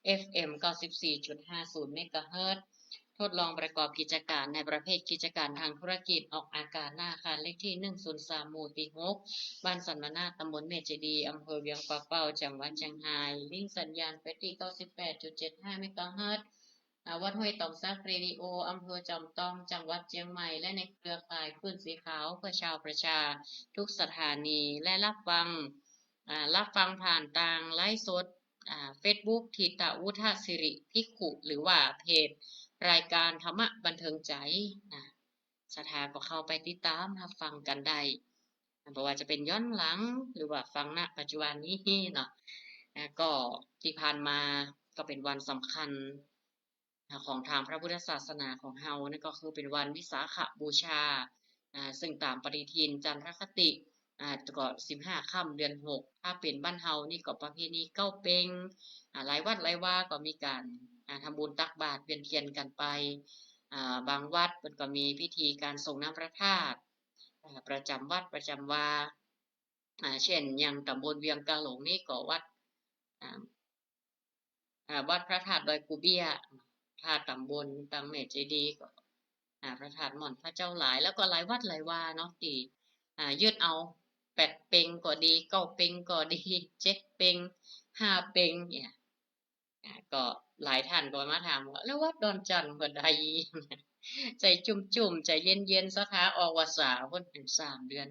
ເອັຟເອັມ ເກົ້າສິບສີ່ຈຸດຫ້າສູນ ເມກາເຮີດ ທົດລອງປະກອບກິດຈະການໃນປະເພດກິດຈະການທາງທຸລະກິດ ອອກອາກາດໜ້າອາຄານເລກທີໜຶ່ງສູນສາມ ໝູ່ທີຫົກ ບ້ານສັນມະນາດ ຕຳບົນແມ່ເຈດີ ອຳເພີວຽງປາເປົ້າ ຈັງຫວັດຊຽງຮາຍ. ລິງສັນຍານໄປທີ່ເກົ້າສິບແປດຈຸດເຈັດຫ້າ ເມກາເຮີດ ອາ ວັດຫ້ວຍຕອງສັກ Radio ອຳເພີຈອມທອງ ຈັງຫວັດຊຽງໃໝ່ ແລະ ໃນເຄືອຂ່າຍຄື້ນສີຂາວເພື່ອຊາວປະຊາທຸກສະຖານີ ແລະ ຮັບຟັງ ອາ ຮັບຟັງຜ່ານທາງໄລຟ໌ສົດ ອາ ເຟສບຸກ ທິຕະວຸດທະສິລິພິກຂຸ ຫຼືວ່າເພຈລາຍການທຳມະບັນເທີງໃຈ ອາ ສັດທາກໍເຂົ້າໄປຕິດຕາມຮັບຟັງກັນໄດ້ ບໍ່ວ່າຈະເປັນຍ້ອນຫຼັງ ຫຼືວ່າຟັງນະປັດຈຸບັນນີ້ເນາະ. ອາ ກໍທີ່ຜ່ານມາກໍເປັນວັນສຳຄັນ ອາ ຂອງທາງພະພຸດທະສາສະໜາຂອງເຮົາ ນັ້ນກໍຄືເປັນວັນວິສາຂະບູຊາ ອາ ເຊິ່ງຕາມປະຕິທິນຈັນທະຄະຕິ ອາ ກໍສິບຫ້າຄ່ຳເດືອນຫົກ ຖ້າເປັນບ້ານເຮົານີ້ກໍປະເພນີເກົ້າເປັງ ອາ ຫຼາຍວັດຫຼາຍວາກໍມີການ ອາ ທຳບຸນຕັກບາດວຽນທຽນກັນໄປ ອາ ບາງວັດເພິ່ນກໍມີພິທີການສົ່ງນ້ຳພະທາດ ອາ ປະຈຳວັດປະຈຳວາ ອາ ເຊັ່ນ ຢ່າງຕຳບົນວຽງກາຫຼົງນີ້ກໍວັດ ອາ ອາ ວັດພະທາດດອຍກູເບ້ຍ ຖ້າຕຳບົນທາງແມ່ເຈດີກໍ ອາ ພະທາດມ່ອນພະເຈົ້າຫຼາຍ ແລ້ວກໍຫຼາຍວັດຫຼາຍວາເນາະ ທີ່ ອາ ຍຶດເອົາແປດເປັງກໍດີ ເກົ້າເປັງກໍດີ ເຈັດເປັງ ຫ້າເປັງ ເອີ ອາ ກໍຫຼາຍທ່ານກໍມາຖາມວ່າ ແລ້ວວັດດອນຈັນເພິ່ນໃດ ໃຈຈຸ້ມໆ ໃຈເຢັນໆ ສັດທາອອກວັດສາພຸ້ນ ສາມເດືອນ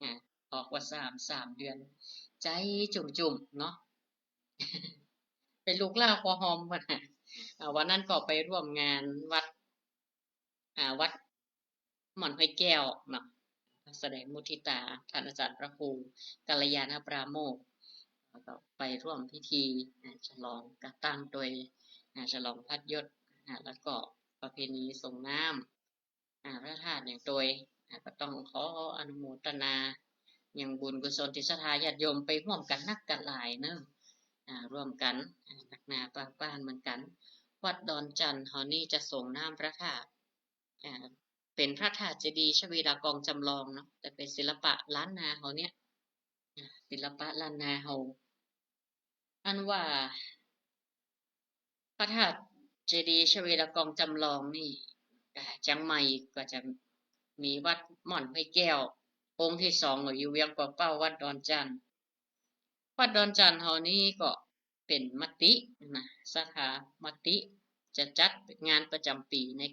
ອາ ອອກວັດສາມ ສາມເດືອນ ໃຈຈຸ້ມໆ ເນາະ ເປັນລູກຫຼ້າພໍ່ຫອມພຸ້ນ ອາ ວັນນັ້ນກໍໄປຮ່ວມງານວັດ ອາ ວັດ ມ່ອນຫ້ວຍແກ້ວເນາະ ສະແດງມຸທິຕາ ທ່ານອາຈານພະຄູກັນລະຍານະປະໂມກ ແລ້ວກໍໄປຮ່ວມພິທີ ອາ ສະຫຼອງກາຕັ້ງໂດຍ ອາ ສະຫຼອງພັດຍົດ ອາ ແລ້ວກໍປະເພນີສົ່ງນ້ຳ ອາ ພະທາດຫຍັງໂດຍ ອາ ກໍຕ້ອງຂໍອະນຸໂມທະນາ ຍັງບຸນກຸສົນທີ່ສັດທາຍາດໂຍມໄປຮ່ວມກັນນັກກັນຫຼາຍເນີ ອາ ຮ່ວມກັນ ອາ ນັກໜາປາກບ້ານເໝືອນກັນ. ວັດດອນຈັນເຮົານີ້ຈະສົ່ງນ້ຳພະທາດ ອາ ເປັນພະທາດເຈດີຊະເວດາກອງຈຳລອງເນາະ ແຕ່ເປັນສິລະປະລ້ານນາເຮົາເນີ້ຍ ອາ ສິລະປະລ້ານນາເຮົາ ອັນວ່າພະທາດເຈດີຊະເວດາກອງຈຳລອງນີ້ ອາ ຈຽງໃໝ່ກໍຈະມີວັດມ່ອນຫ້ວຍແກ້ວ ອົງທີສອງກໍຢູ່ວຽງປາເປົ້າ ວັດດອນຈັນ. ວັດດອນຈັນເຮົານີ້ກໍ ເປັນມະຕິນະ ສັດທາມະຕິ ຈະຈັດງານປະຈຳປີໃນ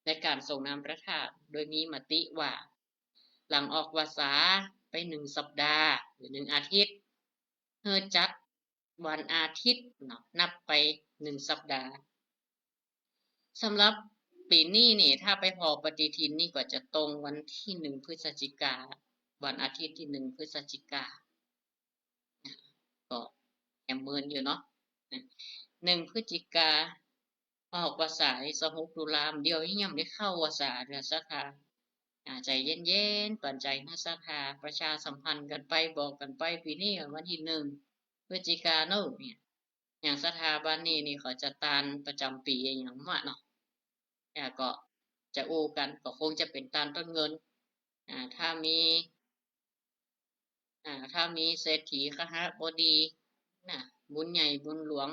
ໃນການສົ່ງນ້ຳພະທາດ ໂດຍມີມະຕິວ່າ ຫຼັງອອກວັດສາໄປໜຶ່ງສັບດາ ຫຼື ໜຶ່ງອາທິດ ເຮີຈັດວັນອາທິດເນາະ ນັບໄປໜຶ່ງສັບດາ. ສຳລັບ ປີນີ້ນີ້ ຖ້າໄປຫໍປະຕິທິນນີ້ ກໍຈະຕົງວັນທີໜຶ່ງ ພຶດສະຈິກາ, ວັນອາທິດທີໜຶ່ງ ພຶດສະຈິກາ. ກໍແຮມໝື່ນຢູ່ເນາະ. ໜຶ່ງ ພຶດສະຈິກາ ອອກວັດສາ ຊາວຫົກ ຕຸລາ. ດຽວນີ້ຍັງບໍ່ໄດ້ເຂົ້າວັດສາເທື່ອ ສັດທາ. ອາ ໃຈເຢັນໆ ປັນໃຈໃຫ້ສັດທາ, ປະຊາສຳພັນກັນໄປ, ບອກກັນໄປ, ປີນີ້ວັນທີໜຶ່ງ ພຶດສະຈິກາເນາະ. ຫຍັງສັດທາບ້ານນີ້ນີ້ ເຂົາຈະຕານປະຈຳປີຫຍັງວະເນາະ. ແລ້ວກໍຈະອູ້ກັນ ກໍຄົງຈະເປັນຕານຕົ້ນເງິນ. ອາ ຖ້າມີ ອາ ຖ້າມີເສດຖີຄະຫະບໍດີນະ ບຸນໃຫຍ່ບຸນຫຼວງ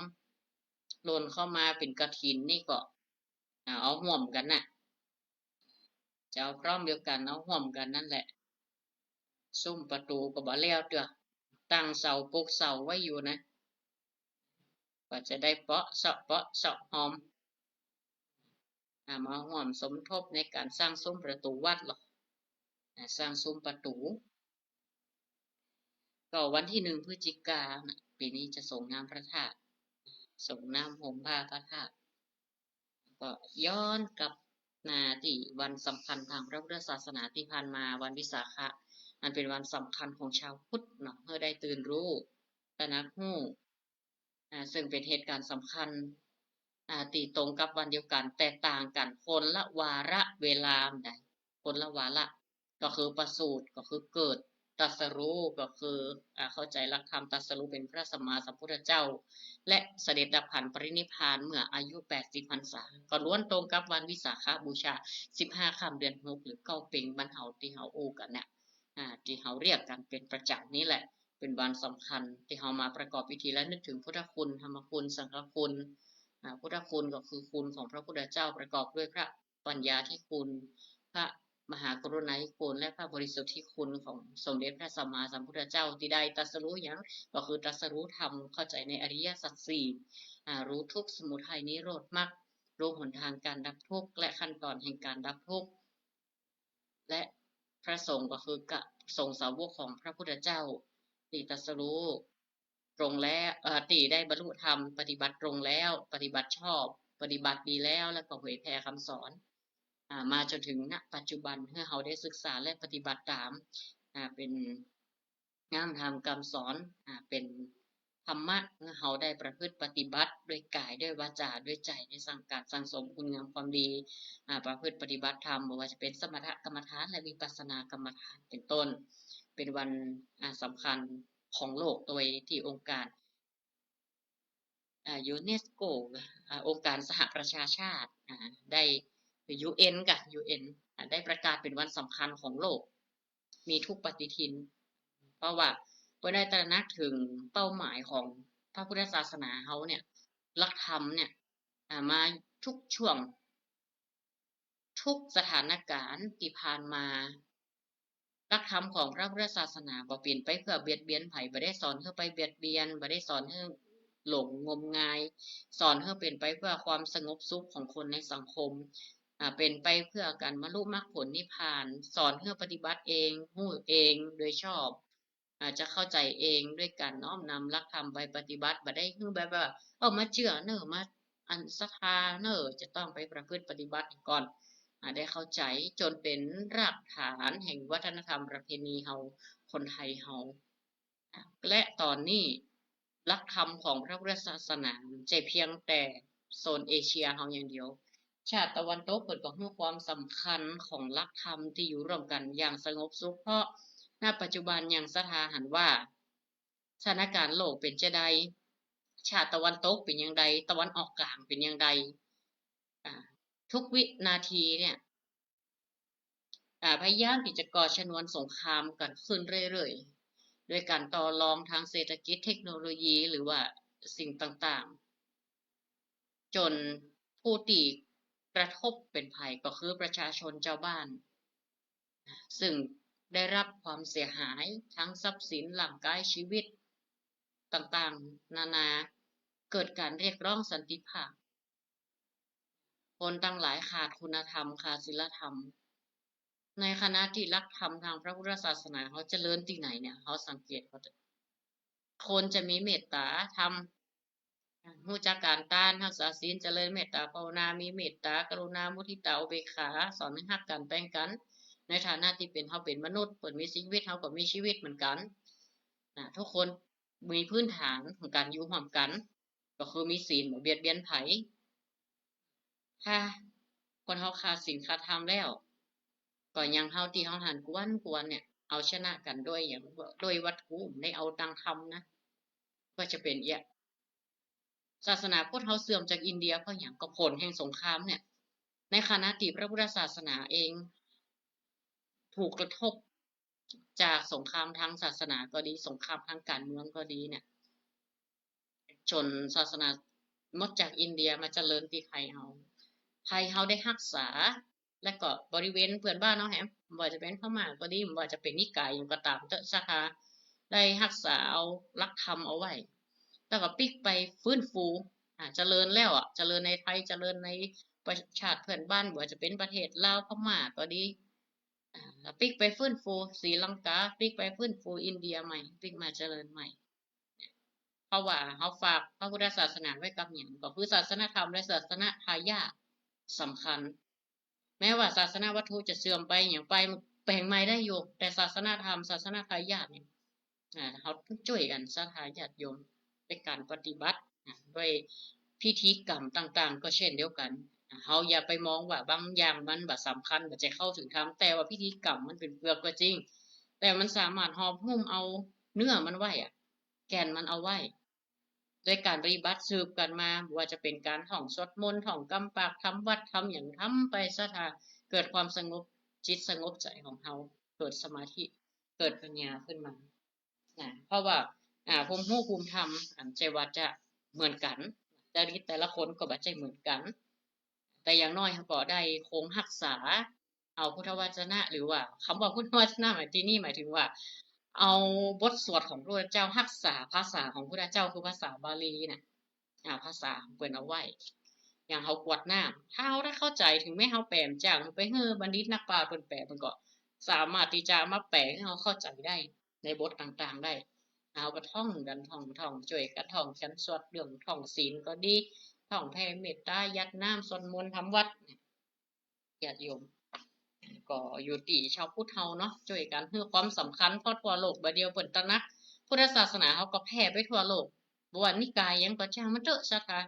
ຫຼົ່ນເຂົ້າມາເປັນກະຖິນນີ້ ກໍ ອາ ເອົາຮ່ວມກັນນະ. ເຈົ້າ ພ້ອມດຽວກັນ ເອົາຮ່ວມກັນນັ້ນແຫຼະ. ສຸ້ມປະຕູກໍບໍ່ແລ້ວເທື່ອ, ຕັ້ງເສົາ ປຸກເສົາໄວ້ຢູ່ນະ. ກວ່າຈະໄດ້ເປາະເຊາະ ເປາະເຊາະຫອມ ອາ ມາຮ່ວມສົມທົບໃນການສ້າງສຸ້ມປະຕູວັດເນາະ, ອາ ສ້າງສຸ້ມປະຕູ. ກໍວັນທີໜຶ່ງ ພຶດສະຈິການະ ປີນີ້ຈະສົ່ງນ້ຳພະທາດ, ສົ່ງນ້ຳຫົ່ມຜ້າພະທາດ. ກໍຍ້ອນກັບນາທີ່ວັນສຳຄັນທາງພະພຸດທະສາສະໜາທີ່ຜ່ານມາ, ວັນວິສາຂະ ອັນເປັນວັນສຳຄັນຂອງຊາວພຸດເນາະ, ເພື່ອໄດ້ຕື່ນຮູ້, ຕະໜັກຮູ້, ອາ ເຊິ່ງເປັນເຫດການສຳຄັນ ອາ ທີ່ຕົງກັບວັນດຽວກັນ ແຕກຕ່າງກັນຄົນລະວາລະເວລາໃດ໋, ຄົນລະວາລະ. ກໍຄືປະສູດ ກໍຄືເກີດ, ຕັດສະຮູ້ ກໍຄື ອາ ເຂົ້າໃຈຫຼັກທຳ, ຕັດສະຮູ້ເປັນພະສຳມາສຳພຸດທະເຈົ້າ ແລະ ສະເດັດດັບຂັນປະລິນິບພານເມື່ອອາຍຸແປດສິບພັນສາ, ກໍລ້ວນຕົງກັບວັນວິສາຂະບູຊາ ສິບຫ້າຄ່ຳເດືອນຫົກ ຫຼື ເກົ້າເປັງ ບ້ານເຮົາທີ່ເຮົາອູ້ກັນນະ, ອາ ທີ່ເຮົາຮຽກກັນເປັນປະຈຳນີ້ແຫຼະ. ເປັນວັນສຳຄັນທີ່ເຮົາມາປະກອບພິທີ ແລະ ນຶກເຖິງພຸດທະຄຸນ, ທຳມະຄຸນ, ສັງຄະຄຸນ. ອາ ພຸດທະຄຸນກໍຄືຄຸນຂອງພະພຸດທະເຈົ້າ ປະກອບດ້ວຍພະ ປັນຍາທິຄຸນ, ພະມະຫາກະລຸນາທິຄຸນ ແລະ ພະບໍລິສຸດທິຄຸນຂອງສົມເດັດພະສຳມາສຳພຸດທະເຈົ້າ ທີ່ໄດ້ຕັດສະຮູ້ຫຍັງ? ກໍຄືຕັດສະຮູ້ທຳ, ເຂົ້າໃຈໃນອະລິຍະສັດສີ່, ອາ, ຮູ້ທຸກ, ສະມຸໄທ, ນິໂຣດ, ມັກ, ຮູ້ຫົນທາງການດັບທຸກ ແລະ ຂັ້ນຕອນແຫ່ງການດັບທຸກ ແລະ ພະສົງກໍຄືກະ ສົງສາວົກຂອງພະພຸດທະເຈົ້າ ທີ່ຕັດສະຮູ້ ຕົງແລ້ວ ເອີ ທີ່ໄດ້ບັນລຸທຳ, ປະຕິບັດຕົງແລ້ວ, ປະຕິບັດຊອບ, ປະຕິບັດດີແລ້ວ ແລ້ວກໍເຜີຍແຜ່ຄຳສອນ ອາ ມາຈົນເຖິງ ນະ ປັດຈຸບັນ ໃຫ້ເຮົາໄດ້ສຶກສາ ແລະ ປະຕິບັດຕາມ ອາ ເປັນງາມທຳຄຳສອນ ອາ ເປັນທຳມະ ໃຫ້ເຮົາໄດ້ປະພຶດປະຕິບັດດ້ວຍກາຍ, ດ້ວຍວາຈາ, ດ້ວຍໃຈ, ໄດ້ສ້າງການສັ່ງສົມຄຸນງາມຄວາມດີ, ອາ ປະພຶດປະຕິບັດທຳ, ບໍ່ວ່າຈະເປັນສະມະຖະກຳມະຖານ ແລະ ວິປັດສະນາກຳມະຖານ ເປັນຕົ້ນ. ເປັນວັນ ອາ ສຳຄັນ ຂອງໂລກ ໂດຍທີ່ອົງການ ອາ ຢູເນສໂກ ອາ ອົງການສະຫະປະຊາຊາດ ອາ ໄດ້ ຢູເອັນ ກະ ຢູເອັນ ອາ ໄດ້ປະກາດເປັນວັນສຳຄັນຂອງໂລກ ມີທຸກປະຕິທິນ ເພາະວ່າເພິ່ນໄດ້ຕະໜັກເຖິງເປົ້າໝາຍຂອງພະພຸດທະສາສະໜາເຮົາເນຍ ຫຼັກທຳເນຍ ອາ ມາທຸກຊ່ວງ ທຸກສະຖານະການທີ່ຜ່ານມາ, ຫຼັກທຳຂອງພະພຸດທະສາສະໜາບໍ່ເປັນໄປເພື່ອບຽດບຽນໃຜ, ບໍ່ໄດ້ສອນໃຫ້ໄປບຽດບຽນ, ບໍ່ໄດ້ສອນໃຫ້ຫຼົງງົມງາຍ, ສອນໃຫ້ເປັນໄປເພື່ອຄວາມສະຫງົບສຸກຂອງຄົນໃນສັງຄົມ, ອາ, ເປັນໄປເພື່ອການບັນລຸມັກຜົນນິບພານ, ສອນໃຫ້ປະຕິບັດເອງ, ຮູ້ເອງໂດຍຊອບ, ອາດຈະເຂົ້າໃຈເອງດ້ວຍການນ້ອມນຳຫຼັກທຳໄປປະຕິບັດ, ບໍ່ໄດ້ຄືແບບວ່າ ເອົາມາເຊື່ອເນີ ມາ ອັນ ສັດທາເນີ ຈະຕ້ອງໄປປະພຶດປະຕິບັດກ່ອນ ອາ ໄດ້ເຂົ້າໃຈຈົນເປັນຮາກຖານແຫ່ງວັດທະນະທຳປະເພນີເຮົາ ຄົນໄທເຮົາ. ແລະ ຕອນນີ້ ຫຼັກທຳຂອງພະພຸດທະສາສະໜາ ບໍ່ໃຊ່ພຽງແຕ່ໂຊນເອເຊຍເຮົາຢ່າງດຽວ. ຊາດຕາເວັນຕົກເພິ່ນກໍຮູ້ຄວາມສຳຄັນຂອງຫຼັກທຳທີ່ຢູ່ຮ່ວມກັນຢ່າງສະຫງົບສຸກ, ເພາະ ນະ ປັດຈຸບັນຍັງສັດທາຫັ້ນວ່າ ສະຖານະການໂລກເປັນຈັ່ງໃດ, ຊາດຕາເວັນຕົກເປັນຢ່າງໃດ, ຕາເວັນອອກກາງເປັນຢ່າງໃດ, ອາ, ທຸກວິນາທີເນຍ, ອາ, ພະຍາຍາມທີ່ຈະກໍ່ຊະນວນສົງຄາມກັນຂຶ້ນເລື້ອຍໆ ໂດຍການຕໍ່ລອງທາງເສດຖະກິດ, ເທັກໂນໂລຢີ ຫຼືວ່າສິ່ງຕ່າງໆ. ຈົນຜູ້ທີ່ກະທົບເປັນໃຜກໍຄືປະຊາຊົນເຈົ້າບ້ານ ຊຶ່ງໄດ້ຮັບຄວາມເສຍຫາຍທັງຊັບສິນ, ຮ່າງກາຍ, ຊີວິດຕ່າງໆນານາ, ເກີດການຮຽກຮ້ອງສັນຕິພາບ. ຄົນທັງຫຼາຍຂາດຄຸນນະທຳ, ຂາດສິນລະທຳ. ໃນຂະນະທີ່ຫຼັກທຳທາງພະພຸດທະສາສະໜາເຮົາຈະເລີນທີ່ໃດເນຍ, ເຮົາສັງເກດວ່າ ຄົນຈະມີເມດຕາທຳ, ຮູ້ຈັກການຕ້ານ, ຮັກສາສິນ, ຈະເລີນເມດຕາພາວະນາ, ມີເມດຕາ, ກະລຸນາ, ມຸທິຕາ, ອຸເບກຂາ, ສອນໃຫ້ຮັກກັນ, ແບ່ງກັນ, ໃນຖານະທີ່ເປັນເຮົາເປັນມະນຸດ, ເພິ່ນມີຊີວິດ, ເຮົາກໍມີຊີວິດເໝືອນກັນ. ນະ, ທຸກຄົນມີພື້ນຖານຂອງການຢູ່ຮ່ວມກັນ, ກໍຄືມີສິນ, ບໍ່ບຽດບຽນໃຜ. ຖ້າຄົນເຮົາຂາດສິນຂາດທຳແລ້ວ, ກໍຍັງເທົ່າທີ່ເຮົາຫັນກວນໆ ເນ່ຍ, ເອົາຊະນະກັນດ້ວຍຫຍັງ? ດ້ວຍວັດຖຸ, ໄດ້ເອົາທາງທຳນະ, ກໍຈະເປັນເອຍ. ສາສະໜາພຸດເຮົາເສື່ອມຈາກອິນເດຍເພາະຫຍັງ? ກໍຜົນແຫ່ງສົງຄາມເນ່ຍ. ໃນຂະນະທີ່ພະພຸດທະສາສະໜາເອງຖືກກະທົບຈາກສົງຄາມທາງສາສະໜາກໍດີ, ສົງຄາມທາງການເມືອງກໍດີເນ່ຍ, ຈົນສາສະໜາໝົດຈາກອິນເດຍມາຈະເລີນທີ່ໄທເຮົາ. ໄທເຮົາໄດ້ຮັກສາ ແລະ ກໍບໍລິເວນເພື່ອນບ້ານເຮົາແຮມ, ບໍ່ວ່າຈະເປັນພະມ້າກໍດີ, ບໍ່ວ່າຈະເປັນນິກາຍຫຍັງກໍຕາມເຖາະ, ສາທາໄດ້ຮັກສາເອົາຫຼັກທຳເອົາໄວ້, ແລ້ວກໍປິກໄປຟື້ນຟູ, ອາ, ຈະເລີນແລ້ວອະ, ຈະເລີນໃນໄທ, ຈະເລີນໃນປະ ຊາດເພື່ອນບ້ານ, ບໍ່ວ່າຈະເປັນປະເທດລາວ, ພະມ້າກໍດີ, ອາ, ແລ້ວປິກໄປຟື້ນຟູສີລັງກາ, ປິກໄປຟື້ນຟູອິນເດຍໃໝ່, ປິກມາຈະເລີນໃໝ່. ເພາະວ່າເຮົາຝາກພະພຸດທະສາສະໜາໄວ້ກັບຫຍັງ? ກໍຄືສາສະນະທຳ ແລະ ສາສະນະທາຍາດສຳຄັນ. ແມ້ວ່າສາສະນະວັດຖຸຈະເສື່ອມໄປຫຍັງໄປ, ແປງໃໝ່ໄດ້ຢູ່, ແຕ່ສາສະນະທຳ, ສາສະນະທາຍາດນີ້, ອາ, ເຮົາຕ້ອງຊ່ວຍກັນ, ສັດທາຍາດໂຍມ, ໃນການປະຕິບັດ, ອາ, ດ້ວຍພິທີກຳຕ່າງໆ ກໍເຊັ່ນດຽວກັນ. ອາ, ເຮົາຢ່າໄປມອງວ່າບາງຢ່າງມັນບໍ່ສຳຄັນ, ບໍ່ໃຈເຂົ້າເຖິງທຳ, ແຕ່ວ່າພິທີກຳມັນເປັນເປືອກກໍຈິງ, ແຕ່ມັນສາມາດຫອບຫຸ້ມເອົາເນື້ອມັນໄວ້ອະ, ແກ່ນມັນເອົາໄວ້. ດ້ວຍການປະຕິບັດສືບກັນມາ, ບໍ່ວ່າຈະເປັນການທ່ອງສວດມົນ, ທ່ອງກຳປາກ, ທຳວັດ, ທຳຫຍັງ, ທຳໄປສະຖາ, ເກີດຄວາມສະຫງົບຈິດສະຫງົບໃຈຂອງເຮົາ, ເກີດສະມາທິ, ເກີດປັນຍາຂຶ້ນມານະ. ເພາະວ່າ, ອາ, ພູມຮູ້ພູມທຳ, ອັນ, ໃຈວ່າຈະເໝືອນກັນ, ຈະລິດແຕ່ລະຄົນກໍບໍ່ໃຈເໝືອນກັນ, ແຕ່ຢ່າງໜ້ອຍເຮົາກໍໄດ້ຄົງຮັກສາ ເອົາພຸດທະວະຈະນະ ຫຼືວ່າຄຳວ່າພຸດທະວະຈະນະໃນທີ່ນີ້ໝາຍເຖິງວ່າ ເອົາບົດສວດຂອງພະພຸດທະເຈົ້າ, ຮັກສາພາສາຂອງພະພຸດທະເຈົ້າ ຄືພາສາບາລີນະ, ອາ, ພາສາຂອງເພິ່ນເອົາໄວ້. ຢ່າງເຮົາກວດນ້ຳ, ຖ້າເຮົາໄດ້ເຂົ້າໃຈ, ເຖິງແມ້ເຮົາແປບໍ່ຈາກ, ເຮົາໄປເຮີບັນດິດນັກປາດເພິ່ນແປ, ເພິ່ນກໍສາມາດທີ່ຈະມາແປໃຫ້ເຮົາເຂົ້າໃຈໄດ້ໃນບົດຕ່າງໆໄດ້. ເຮົາກໍທ່ອງກັນ, ທ່ອງ, ທ່ອງ, ຊ່ວຍກັນທ່ອງ, ກັນສວດເລື່ອງທ່ອງສິນກໍດີ, ທ່ອງແຜ່ເມດຕາ, ຢາດນ້ຳ, ສວດມົນ, ທຳວັດ. ຍາດໂຍມ ກໍຢູ່ທີ່ຊາວພຸດເຮົາເນາະ ຊ່ວຍກັນໃຫ້ຄວາມສຳຄັນ ເພາະທົ່ວໂລກບາດດຽວເພິ່ນຕະໜັກ ພຸດທະສາສະໜາເຮົາກໍແຜ່ໄປທົ່ວໂລກ ບໍ່ວ່ານິກາຍຫຍັງກໍຊ່າງມັນເຖາະ ສັດທາ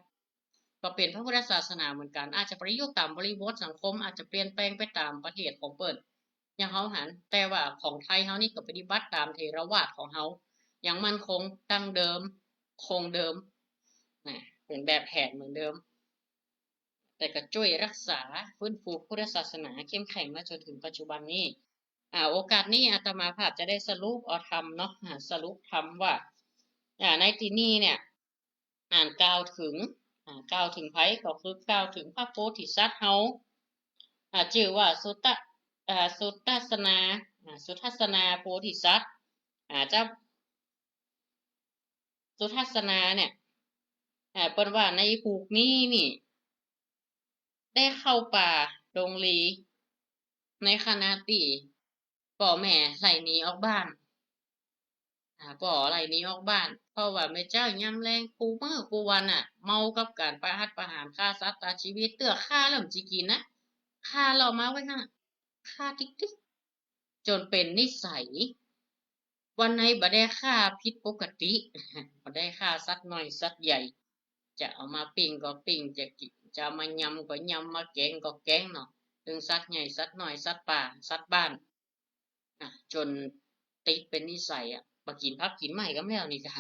ກໍເປັນພະພຸດທະສາສະໜາເໝືອນກັນ ອາດຈະປະຍຸກຕາມບໍລິບົດສັງຄົມ ອາດຈະປ່ຽນແປງໄປຕາມປະເທດຂອງເພິ່ນ ຢ່າງເຮົາຫັ້ນ ແຕ່ວ່າຂອງໄທເຮົານີ້ກໍປະຕິບັດຕາມເຖລະວາດຂອງເຮົາ ຢ່າງໝັ້ນຄົງ ດັ້ງເດີມ ຄົງເດີມ ນະ ເປັນແບບແຜນເໝືອນເດີມ. ແຕ່ກໍຊ່ວຍຮັກສາຟື້ນຟູພຸດທະສາສະໜາເຂັ້ມແຂງມາຈົນເຖິງປັດຈຸບັນນີ້. ອາ, ໂອກາດນີ້ອາດຕະມາພາບຈະໄດ້ສະຫຼຸບເອົາທຳເນາະ, ອາ, ສະຫຼຸບທຳວ່າ, ອາ, ໃນທີ່ນີ້ເນ່ຍ, ອ່ານກ່າວເຖິງ, ອາ, ກ່າວເຖິງໃຜ? ກໍຄືກ່າວເຖິງພະໂພທິສັດເຮົາ, ອາ, ຊື່ວ່າສຸຕະ, ອາ, ສຸທັດສະນາ, ອາ, ສຸທັດສະນາໂພທິສັດ, ອາ, ເຈົ້າ ສຸທັດສະນາເນ່ຍ ເພິ່ນວ່າໃນພູກນີ້ນີ້ ໄດ້ເຂົ້າປ່າດົງລີ ໃນຂະນະທີ່ພໍ່ແມ່ໄລ່ໜີອອກບ້ານ, ອາ, ພໍ່ໄລ່ໜີອອກບ້ານ ເພາະວ່າແມ່ເຈົ້າຍາມແລງຄູ່ມື້ຄູ່ວັນນະ ເມົາກັບການປະຫັດປະຫານ ຂ້າສັດຕັດຊີວິດ ເທື່ອຂ້າແລ້ວມັນຊິກິນນະ, ຂ້າແລ້ວເອົາມາໄວ້ຫັ້ນ ຂ້າຕິກໆ ຈົນເປັນນິໄສ, ວັນໃດບໍ່ໄດ້ຂ້າຜິດປົກກະຕິ, ບໍ່ໄດ້ຂ້າສັດນ້ອຍສັດໃຫຍ່, ຈະເອົາມາປີ້ງກໍປີ້ງ, ຈະກິນ, ຈະເອົາມາຍຳກໍຍຳ, ມາແກງກໍແກງເນາະ, ເຖິງສັດໃຫຍ່, ສັດນ້ອຍ, ສັດປ່າ, ສັດບ້ານ, ອາ, ຈົນຕິດເປັນນິໄສອະ, ບໍ່ກິນຜັກກິນໄມ້ກໍແລ້ວນີ້ກະ,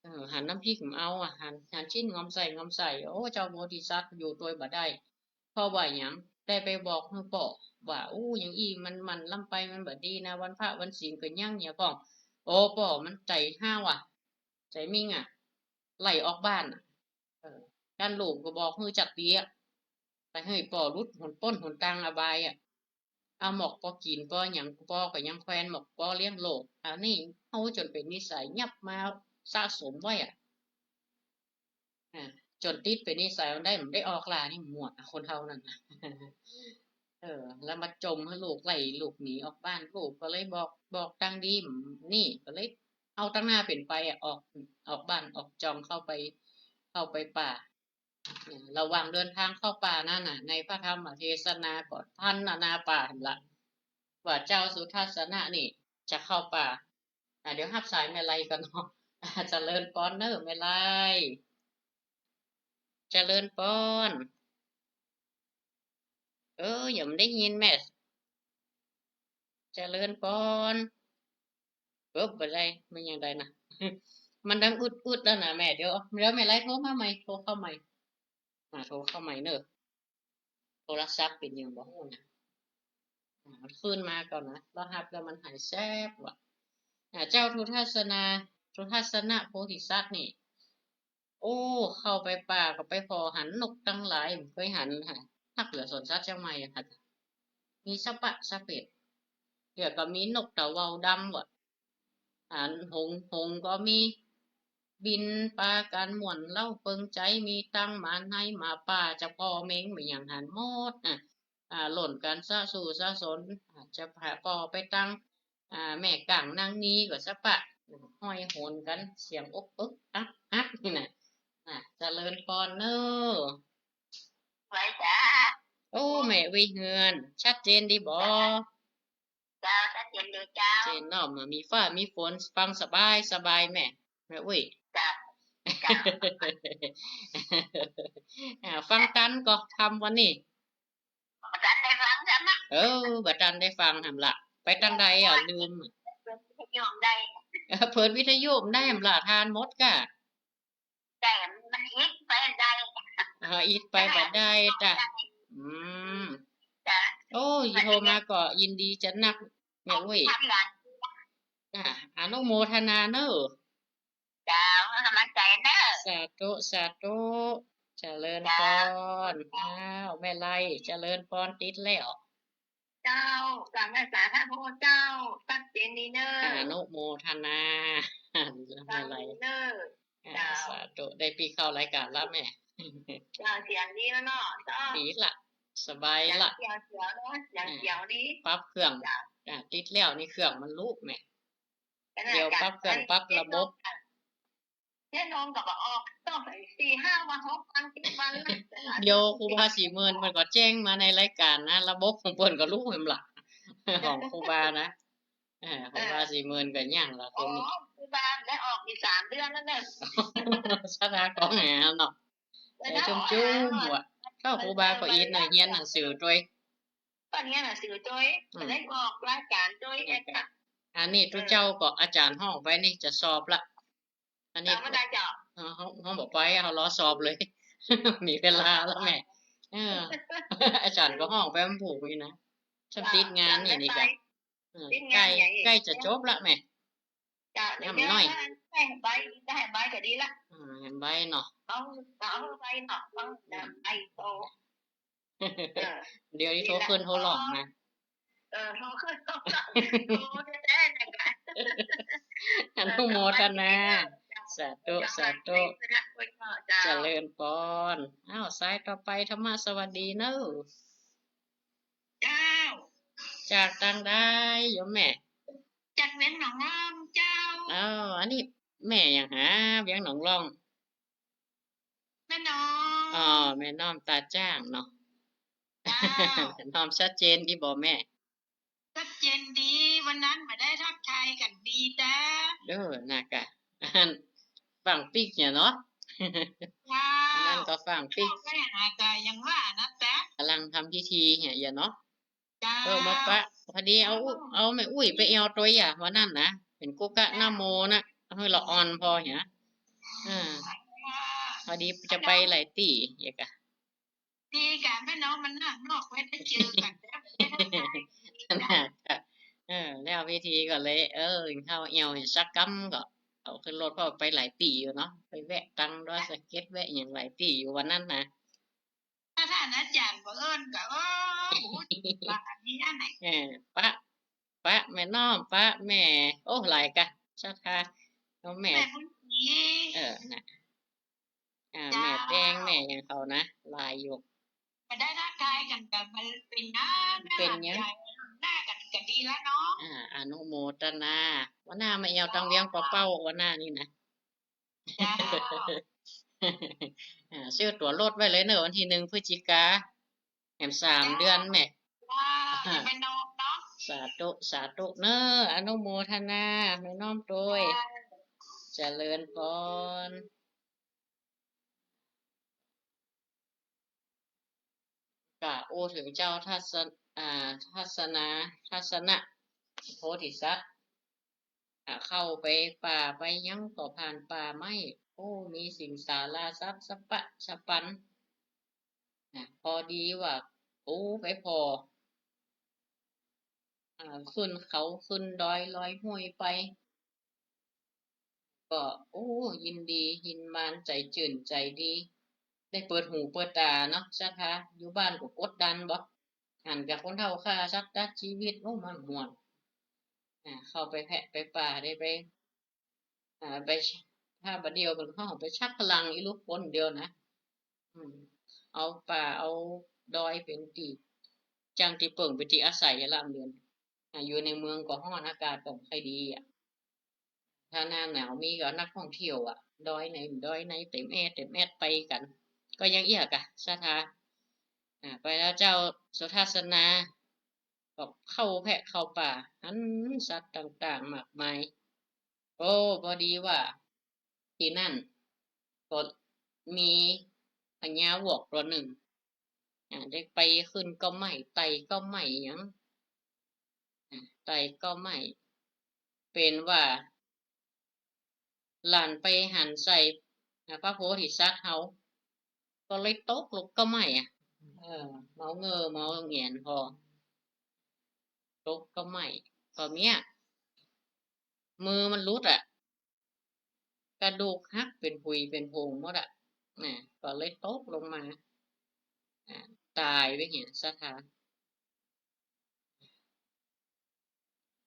ເອີ, ຫັນນ້ຳພິກກໍເອົາ, ອາ, ຫັນ, ຫັນຊີ້ນງອມໃສ່, ງອມໃສ່, ໂອ້, ເຈົ້າໂພທິສັດຢູ່ໂດຍບໍ່ໄດ້. ເພາະວ່າຫຍັງ? ແຕ່ໄປບອກໃຫ້ພໍ່ວ່າ ໂອ້ ຫຍັງອີ່ມັນ ມັນລຳໄປ ມັນບໍ່ດີນະ, ວັນພະວັນສິນກໍຍັງຫຍັງພ້ອມ. ໂອ້ ພໍ່ມັນໃຈຮ້າວອະ, ໃຈມິ່ງອະ, ໄລ່ອອກບ້ານອະ. ເອີ, ຢ້ານລູກກໍບອກໃຫ້ຈັກເດະ, ໄປໃຫ້ພໍ່ຫຼຸດຫົນ ພົ້ນຫົນທາງອະບາຍອະ. ເອົາໝອກກໍກິນ ກໍຫຍັງ ພໍ່ກໍຍັງແຂວນໝອກ ພໍ່ລ້ຽງໂລກ. ອັນນີ້ເຮົາຈົນເປັນນິໄສ ຫຍັບມາສະສົມໄວ້ອະ. ອ່າ ຈົນຕິດເປັນນິໄສ ມັນໄດ້ ມັນໄດ້ອອກລານີ້ ໝວດນະ ຄົນເຮົານັ້ນນະ. ເອີ ແລ້ວມາຈົ່ມໃຫ້ລູກໄລ່ລູກໜີອອກບ້ານ, ລູກກໍເລີຍບອກ ບອກທາງດີ ນີ້ກໍເລີຍເອົາທາງໜ້າເປັນໄປອະ, ອອກ ອອກບ້ານອອກຊ່ອງ ເຂົ້າໄປ ເຂົ້າໄປປ່າ. ລະຫວ່າງເດີນທາງເຂົ້າປ່ານັ້ນນະ ໃນພະທຳມະເທສະນາກໍພັນນານາປ່າຫັ້ນລະ ວ່າເຈົ້າສຸທັດສະນະນີ້ຈະເຂົ້າປ່າ. ອາ ດຽວຮັບສາຍແມ່ໄລກ່ອນເນາະ. ອາ ຈະເລີນປອນເດີແມ່ໄລ. ຈະເລີນປອນ. ເອີ ຍັງບໍ່ໄດ້ຍິນແມ່. ຈະເລີນປອນ. ເອີ ບໍ່ໄດ້ ແມ່ນຫຍັງໃດນະ? ມັນດັງອຶດໆແລ້ວນະແມ່. ດຽວ ດຽວແມ່ໄລໂທມາໃໝ່ ໂທເຂົ້າໃໝ່. ອາ ໂທເຂົ້າໃໝ່ເດີ. ໂທລະສັບເປັນຫຍັງບໍ່ຮູ້ນະ. ອາ ຄືນມາກ່ອນນະ. ລະຮັບແລ້ວມັນຫາຍແຊບວ່າ. ອາ ເຈົ້າທຸທັດສະນາ ທຸທັດສະນະໂພທິສັດນີ້ ໂອ້ ເຂົ້າໄປປ່າກໍໄປພໍ້ຫັນນົກຕັ້ງຫຼາຍ ເຄີຍຫັນຫະ ນັກເຫຼືອສວນສັດຊຽງໃໝ່ຫັ້ນ ມີສະປະສະເປັດ ແລ້ວກໍມີນົກຕາເຫວ່າດຳວ່າ ອັນ ຫົງ ຫົງກໍມີ ບິນປາກັນມ່ວນເລົ້າເປິງໃຈ ມີຕັ້ງໝາໄນໝາປ່າ ຈະພໍ້ເມັງ ມີຫຍັງຫັ້ນໝົດ ອາ ອາ ຫຼົ່ນກັນສະຊູສະສົນ ອາ ຈະພໍ້ໄປຕັ້ງ ອາ ແມ່ກາງນາງນີກໍສະປະ ຫ້ອຍໂຫນກັນສຽງອົກເອິກອັກອັກນີ້ນະ. ອາ ຈະເລີນພອນເດີ. ໄວ້ຈ້າ. ໂອ້ ແມ່ອຸ້ຍເຮືອນ ຊັດເຈນດີບໍ່? ເຈົ້າ ຊັດເຈນດີເຈົ້າ. ເຈນເນາະ ມີຟ້າມີຝົນ ຟັງສະບາຍສະບາຍແມ່ ແມ່ອຸ້ຍ. ເຈົ້າ ເຈົ້າ. ອາ ຟັງທັນກໍທຳວັນນີ້. ບໍ່ທັນໄດ້ຟັງຊ້ຳນະ. ເອີ ບໍ່ທັນໄດ້ຟັງຫັ້ນລະ. ໄປທາງໃດອະ ລືມ. ເປີດວິທະຍຸໄດ້. ເອີ ເປີດວິທະຍຸໄດ້ຫັ້ນລະ ທານໝົດກະ. ແຕ່ມັນອິດໄປໄດ້. ເອີ ອິດໄປບໍ່ໄດ້ຕະ. ອືມ ຈ້າ. ໂອ້ຍ ໂທມາກໍຍິນດີຈະນັກແມ່ອຸ້ຍ. ອາ ອະນຸໂມທະນາເນີ. ເຈົ້າ ໃຫ້ກຳລັງໃຈເດີ. ສາທຸ ສາທຸ ຈະເລີນພອນ. ເຈົ້າ. ອ້າວ ແມ່ໄລ ຈະເລີນພອນ ຕິດແລ້ວ. ເຈົ້າ ກາບນະມັດສະການພະພຸດທະເຈົ້າ ຊັດເຈນດີເນີ. ອະນຸໂມທະນາ ແມ່ໄລເດີ. ເຈົ້າ ສາທຸ ໄດ້ປີເຂົ້າລາຍການລະແມ່. ເຈົ້າ ສຽງດີແລ້ວເນາະ. ເຈົ້າ ດີລະ ສະບາຍລະ. ສຽງຂຽວເນາະ ສຽງຂຽວດີ. ປັບເຄື່ອງ. ເຈົ້າ ອາ ຕິດແລ້ວນີ້ ເຄື່ອງມັນລຸແມ່. ດຽວປັບເຄື່ອງປັບລະບົບ. ເຮັດນ້ອງກໍບໍ່ອອກ ຕ້ອງໄປສີ່ຫ້າວັນ ຫົກວັນ ເຈັດວັນ. ດຽວຄູບາສີເມີນເພິ່ນກໍແຈ້ງມາໃນລາຍການນະ ລະບົບຂອງເພິ່ນກໍລຸແມ່ນລະ ຂອງຄູບານະ. ເອີ ຄູບາສີເມີນກໍຍັງລະຄົນນີ້. ຄູບາໄດ້ອອກຢູ່ສາມເດືອນແລ້ວເດີ. ສາທາຂອງແຫເນາະ. ແຕ່ຈຸ້ມໆ ວ່າ ເຈົ້າຄູບາກໍອິດນະ ຮຽນໜັງສືຕົວເອງ. ກໍຮຽນໜັງສືຕົວເອງ ກໍໄດ້ອອກລາຍການຕົວເອງ. ອັນນີ້ ເອີ ເຈົ້າກໍອາຈານຮ້ອງໄວ້ນີ້ ຈະສອບລະ. ອັນນີ້ ເຮົາ ເຮົາບໍ່ໄປ ເຮົາລໍສອບເລີຍ. ມີເວລາລະແມ່. ເອີ ອາຈານກໍຮ້ອງໄປນຳຜູ້ນີ້ນະ. ຊ່ຳຕິດງານນີ້ ນີ້ກະ ເອີ ຕິດງານ ໃກ້ ໃກ້ຈະຈົບລະແມ່. ຈ້າ ນ້ຳໜ້ອຍ ໃຫ້ໄປ ໄດ້ໃຫ້ໄປກໍດີລະ. ອືມ ໃຫ້ໄປເນາະ. ເອົາ ເອົາໄປເນາະ ເອົາໄປໂຕ. ເອີ ດຽວນີ້ໂທຂຶ້ນໂທລົງນະ. ເອີ ໂທຂຶ້ນໂທລົງ ໂທແທ້ໆນະ. ອະນຸໂມທະນາ. ເອີ ສາທຸ ສາທຸ ເຈົ້າ ຈະເລີນພອນ. ອ້າວ ສາຍຕໍ່ໄປ ທຳມະສະຫວັດດີເນີ. ເຈົ້າ ຈາກທາງໃດໂຍມແມ່? ຈາກວຽງໜອງລອງເຈົ້າ. ເອີ ອັນນີ້ແມ່ຫຍັງຫາ ວຽງໜອງລອງ? ແມ່ນ້ອມ. ອໍ ແມ່ນ້ອມຕາຈ້າງເນາະ. ເຈົ້າ. ແມ່ນ້ອມຊັດເຈນດີບໍ່ແມ່? ຊັດເຈນດີ. ວັນນັ້ນມາໄດ້ທັກທາຍກັນດີແທ້. ເອີ ນະກະ ອັນ ຝັງປິກເນາະ. ເຈົ້າ. ອັນນັ້ນກໍຝັງປິກ ເຈົ້າໄປຫາກະຍັງວ່ານັ້ນແຕ່ ກຳລັງທຳພິທີເນາະ. ເຈົ້າ. ເອີ ມາປະ ພໍດີເອົາ ເອົາແມ່ອຸ້ຍໄປແອວຕົວຍາ ວ່ານັ້ນນະ ເປັນກຸກະນະໂມນະ ເຮີລະອ່ອນພໍຫຍັງ. ເອີ ພໍດີຈະໄປຫຼາຍຕີ ຢາກະ ດີກະແມ່ນ້ອງມັນນອກໄວ້ໄດ້ເຈີກັນແລ້ວ. ເອີ ແລ້ວພິທີກໍເລີຍ ເອີ ເຮົາແອວໃຫ້ສັກກຳ ກໍເອົາຂຶ້ນລົດ ເພາະໄປຫຼາຍຕີຢູ່ເນາະ ໄປແວະຕັງດອຍສະເກັດ ແວະຫຍັງຫຼາຍຕີຢູ່ວັນນັ້ນນະ. ຖ້າທ່ານອາຈານບໍ່ເອີ້ນກໍ ເອີ ບໍ່ຮູ້ວ່າອັນນີ້ອັນໃດ. ເອີ ປະ ປະແມ່ນ້ອມ ປະແມ່ ໂອ້ ຫຼາຍກະ ສັດທາ ເອົາແມ່ ແມ່ບຸນສີ ເອີ ນະ ອ່າ ເຈົ້າ ແມ່ແດງ ແມ່ຫຍັງເຂົານະ ຫຼາຍຢູ່. ກໍໄດ້ທັກທາຍກັນ ກໍບໍ່ເປັນຫຍັງ ເປັນຫຍັງ ໜ້າກັນກໍດີລະເນາະ. ອ່າ ອະນຸໂມທະນາ. ວັນໜ້າມາແອວທາງວຽງປາເປົ້າ ວັນໜ້ານີ້ນະ. ເຈົ້າ. ອ່າ ຊື້ຕົ໋ວລົດໄວ້ເລີຍເນີ ວັນທີໜຶ່ງ ພຶສຈິກາ ແຖມສາມເດືອນແໝ. ສາທຸ ສາທຸເນີ ອະນຸໂມທະນາ ແມ່ນ້ອມໂຕຍ ຈະເລີນພອນ. ກະໂອ້ເຖິງເຈົ້າທັດສະ ອ່າ ທັດສະນາ ທັດສະນະໂພທິສັດ ອ່າ ເຂົ້າໄປປ່າໄປຫຍັງກໍຜ່ານປ່າໄມ້ ໂອ້ ມີສິງສາລາຊັບສະປະສະປັນ ນະ ພໍດີວ່າ ໂອ້ ໄປພໍ້ ອ່າ ຂຶ້ນເຂົາຂຶ້ນດອຍລອຍຫ້ວຍໄປ ກໍ ໂອ້ ຍິນດີຍິນມານ ໃຈຈືນໃຈດີ ໄດ້ເປີດຫູເປີດຕາເນາະ ສະຖາ ຢູ່ບ້ານກໍກົດດັນບໍ່ ຫັນແຕ່ຄົນເຖົ້າຂ້າສັດຕັດຊີວິດ ໂອ້ ມັນມ່ວນ ອ່າ ເຂົ້າໄປແພະໄປປ່າ ໄດ້ໄປ ອ່າ ໄປ ຖ້າບາດດຽວເພິ່ນເຮົາໄປຊັກພະລັງອີ່ລຸຄົນດຽວນະ ອືມ ເອົາປ່າເອົາດອຍເປັນທີ່ ຈັ່ງທີ່ເພິ່ງເປັນທີ່ອາໄສລະ ເດືອນ ອ່າ ຢູ່ໃນເມືອງກໍຮ້ອນ ອາກາດກໍບໍ່ຄ່ອຍດີອະ ຖ້າໜ້າໜາວມີກໍນັກທ່ອງທ່ຽວອະ ດອຍໃນ ດອຍໃນເຕັມແອດ ເຕັມແອດໄປກັນ ກໍຍັງເອື້ອກະ ສະຖາ ອ່າ ໄປແລ້ວເຈົ້າສຸທັດສະນາ ກໍເຂົ້າແພະເຂົ້າປ່າ ຫັນສັດຕ່າງໆມາກມາຍ ໂອ້ ພໍດີວ່າທີ່ນັ້ນກໍມີພະຍາວອກຕົວໜຶ່ງ ອ່າ ໄດ້ໄປຂຶ້ນກໍໄມ້ ໄຕ່ກໍໄມ້ຫຍັງ ອ່າ ໄຕ່ກໍໄມ້ ເປັນວ່າ ຫຼານໄປຫັນໃສ່ ອ່າ ພະໂພທິສັດເຮົາ ກໍເລີຍຕົກລົງກໍໄມ້ ອ່າ ເອີ ເມົາເຫງ່ເມົາຫງຽນພໍ ຕົກກໍໄມ້ ກໍເມຍ ມືມັນຫຼຸດອະ ກະດູກຫັກເປັນຜຸຍເປັນໂພງໝົດອະ ນະ ກໍເລີຍຕົກລົງມາ ອ່າ ຕາຍໄປເຫຍ ສະຖາ.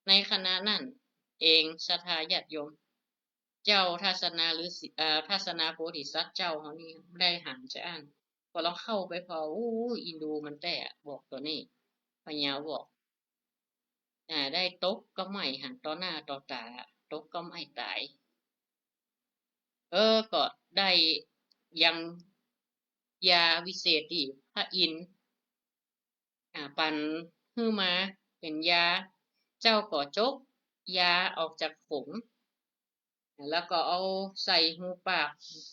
ໃນຂະນະນັ້ນເອງ ສັດທາຍາດໂຍມ ເຈົ້າທັດສະນາ ຫຼື ເອີ ທັດສະນາໂພທິສັດເຈົ້າເຮົານີ້ ໄດ້ຫັນຈະອັນ ກໍລອງເຂົ້າໄປພໍ້ ໂອ້ຍ ອີ່ດູມັນແທ້ ບອກຕົວນີ້ ພະຍາວອກ ອ່າ ໄດ້ຕົກກໍໄມ້ຫັ້ນຕໍ່ໜ້າຕໍ່ຕາ ຕົກກໍໄມ້ຕາຍ ເອີ ກໍໄດ້ຍັງຢາວິເສດທີ່ພະອິນ ອ່າ ປັນຮືມາເປັນຢາ ເຈົ້າກໍຈົກຢາອອກຈາກຖົງ ແລ້ວກໍເອົາໃສ່ຫູປາກ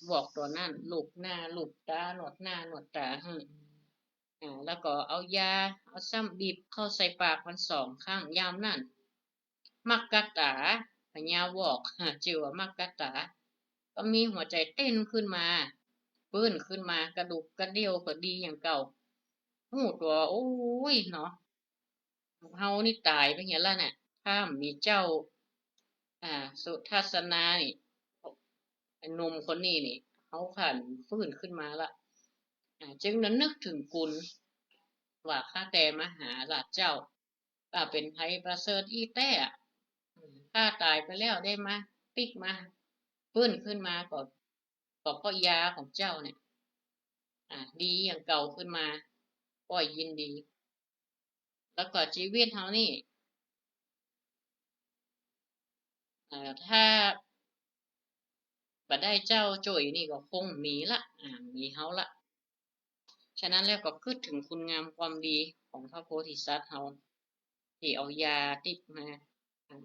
ວອກຕົວນັ້ນ ລູບໜ້າລູບຕາ ນວດໜ້ານວດຕາໃຫ້ ອ່າ ແລ້ວກໍເອົາຢາ ເອົາຊ້ຳບີບເຂົ້າໃສ່ປາກມັນສອງຄັ້ງ ຍາມນັ້ນ ມັກກະຕາ ພະຍາວອກ ຊື່ວ່າມັກກະຕາ ກໍມີຫົວໃຈເຕັ້ນຂຶ້ນມາ ຟື້ນຂຶ້ນມາ ກະດູກກະດ່ຽວກໍດີຢ່າງເກົ່າ ຮູ້ຕົວ ໂອ້ຍເນາະ ເຮົານີ້ຕາຍໄປເຫຍລະນະ ຖ້າມີເຈົ້າ ອ່າ ສຸທັດສະນານີ້ ໜຸ່ມຄົນນີ້ນີ້ ເຮົາຄັນຟື້ນຂຶ້ນມາລະ ອ່າ ຈຶ່ງລະນຶກເຖິງຄຸນ ວ່າຂ້າແຕ່ມະຫາລາດເຈົ້າ ຂ້າເປັນໃຜປະເສີດອີ່ແຕ້ ຂ້າຕາຍໄປແລ້ວໄດ້ມາຕິກມາຟື້ນຂຶ້ນມາ ກໍ ກໍເພາະຢາຂອງເຈົ້ານີ້ ອ່າ ດີຢ່າງເກົ່າຂຶ້ນມາ ຂ້ອຍຍິນດີ ແລ້ວກໍຊີວິດເຮົານີ້ ເອີ ຖ້າບໍ່ໄດ້ເຈົ້າຊ່ວຍນີ້ກໍຄົງມີລະ ອ່າ ມີເຮົາລະ ສະນັ້ນແລ້ວກໍຄິດເຖິງຄຸນງາມຄວາມດີຂອງພະໂພທິສັດເຮົາ ທີ່ເອົາຢາຕິບມາ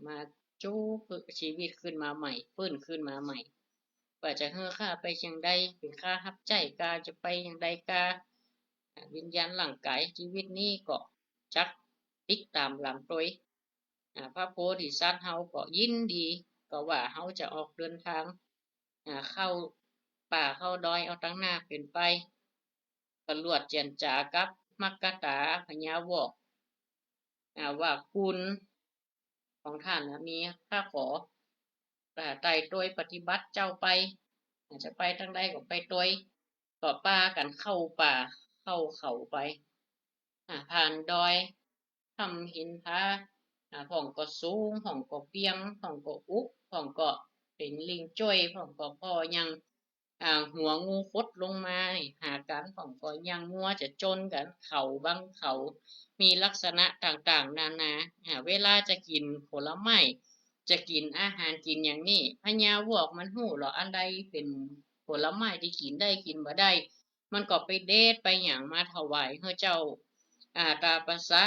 ມາຈູບຊີວິດຂຶ້ນມາໃໝ່ ຟື້ນຂຶ້ນມາໃໝ່ ວ່າຈະເຮີຂ້າໄປຈັ່ງໃດ ເປັນຂ້າຮັບໃຊ້ ກາຈະໄປຢ່າງໃດ ກາ ວິນຍານຮ່າງກາຍ ຊີວິດນີ້ກໍຈັກຕິດຕາມຫຼັງໂຕຍ ອາ ພະໂພທິສັດເຮົາກໍຍິນດີ ກໍວ່າເຮົາຈະອອກເດີນທາງ ອາ ເຂົ້າປ່າເຂົ້າດອຍ ເອົາຕັ້ງໜ້າເປັນໄປ ກໍລວດເຈນຈາກັບມັກກະຕາພະຍາວອກ ອາ ວ່າຄຸນຂອງທ່ານນະມີ ຂ້າຂໍ ອາ ໄຕ່ໂຕຍປະຕິບັດເຈົ້າໄປ ອາ ຈະໄປທາງໃດກໍໄປໂຕຍ ກໍພາກັນເຂົ້າປ່າເຂົ້າເຂົາໄປ ອາ ຜ່ານດອຍ ຖ້ຳຫີນຜາ ອາ ຫ້ອງກໍສູງ ຫ້ອງກໍປຽງ ຫ້ອງກໍອຸກ ຫ້ອງກໍເປັນລິງຈ້ອຍ ຫ້ອງກໍພໍ່ຍັງ ອາ ຫົວງູຂົດລົງມານີ້ຫາກັນ ຫ້ອງກໍຍ່າງງົວຈະຈົນກັນ ເຂົາບາງເຂົາມີລັກສະນະຕ່າງໆນານາ ອາ ເວລາຈະກິນຜົນລະໄມ້ ຈະກິນອາຫານກິນຫຍັງນີ້ ພະຍາວອກມັນຮູ້ເລາະ ອັນໃດເປັນ ຜົນລະໄມ້ທີ່ກິນໄດ້ກິນບໍ່ໄດ້ ມັນກໍໄປເດັດໄປຫຍັງມາຖວາຍໃຫ້ເຈົ້າ ອາ ຕາປະສະ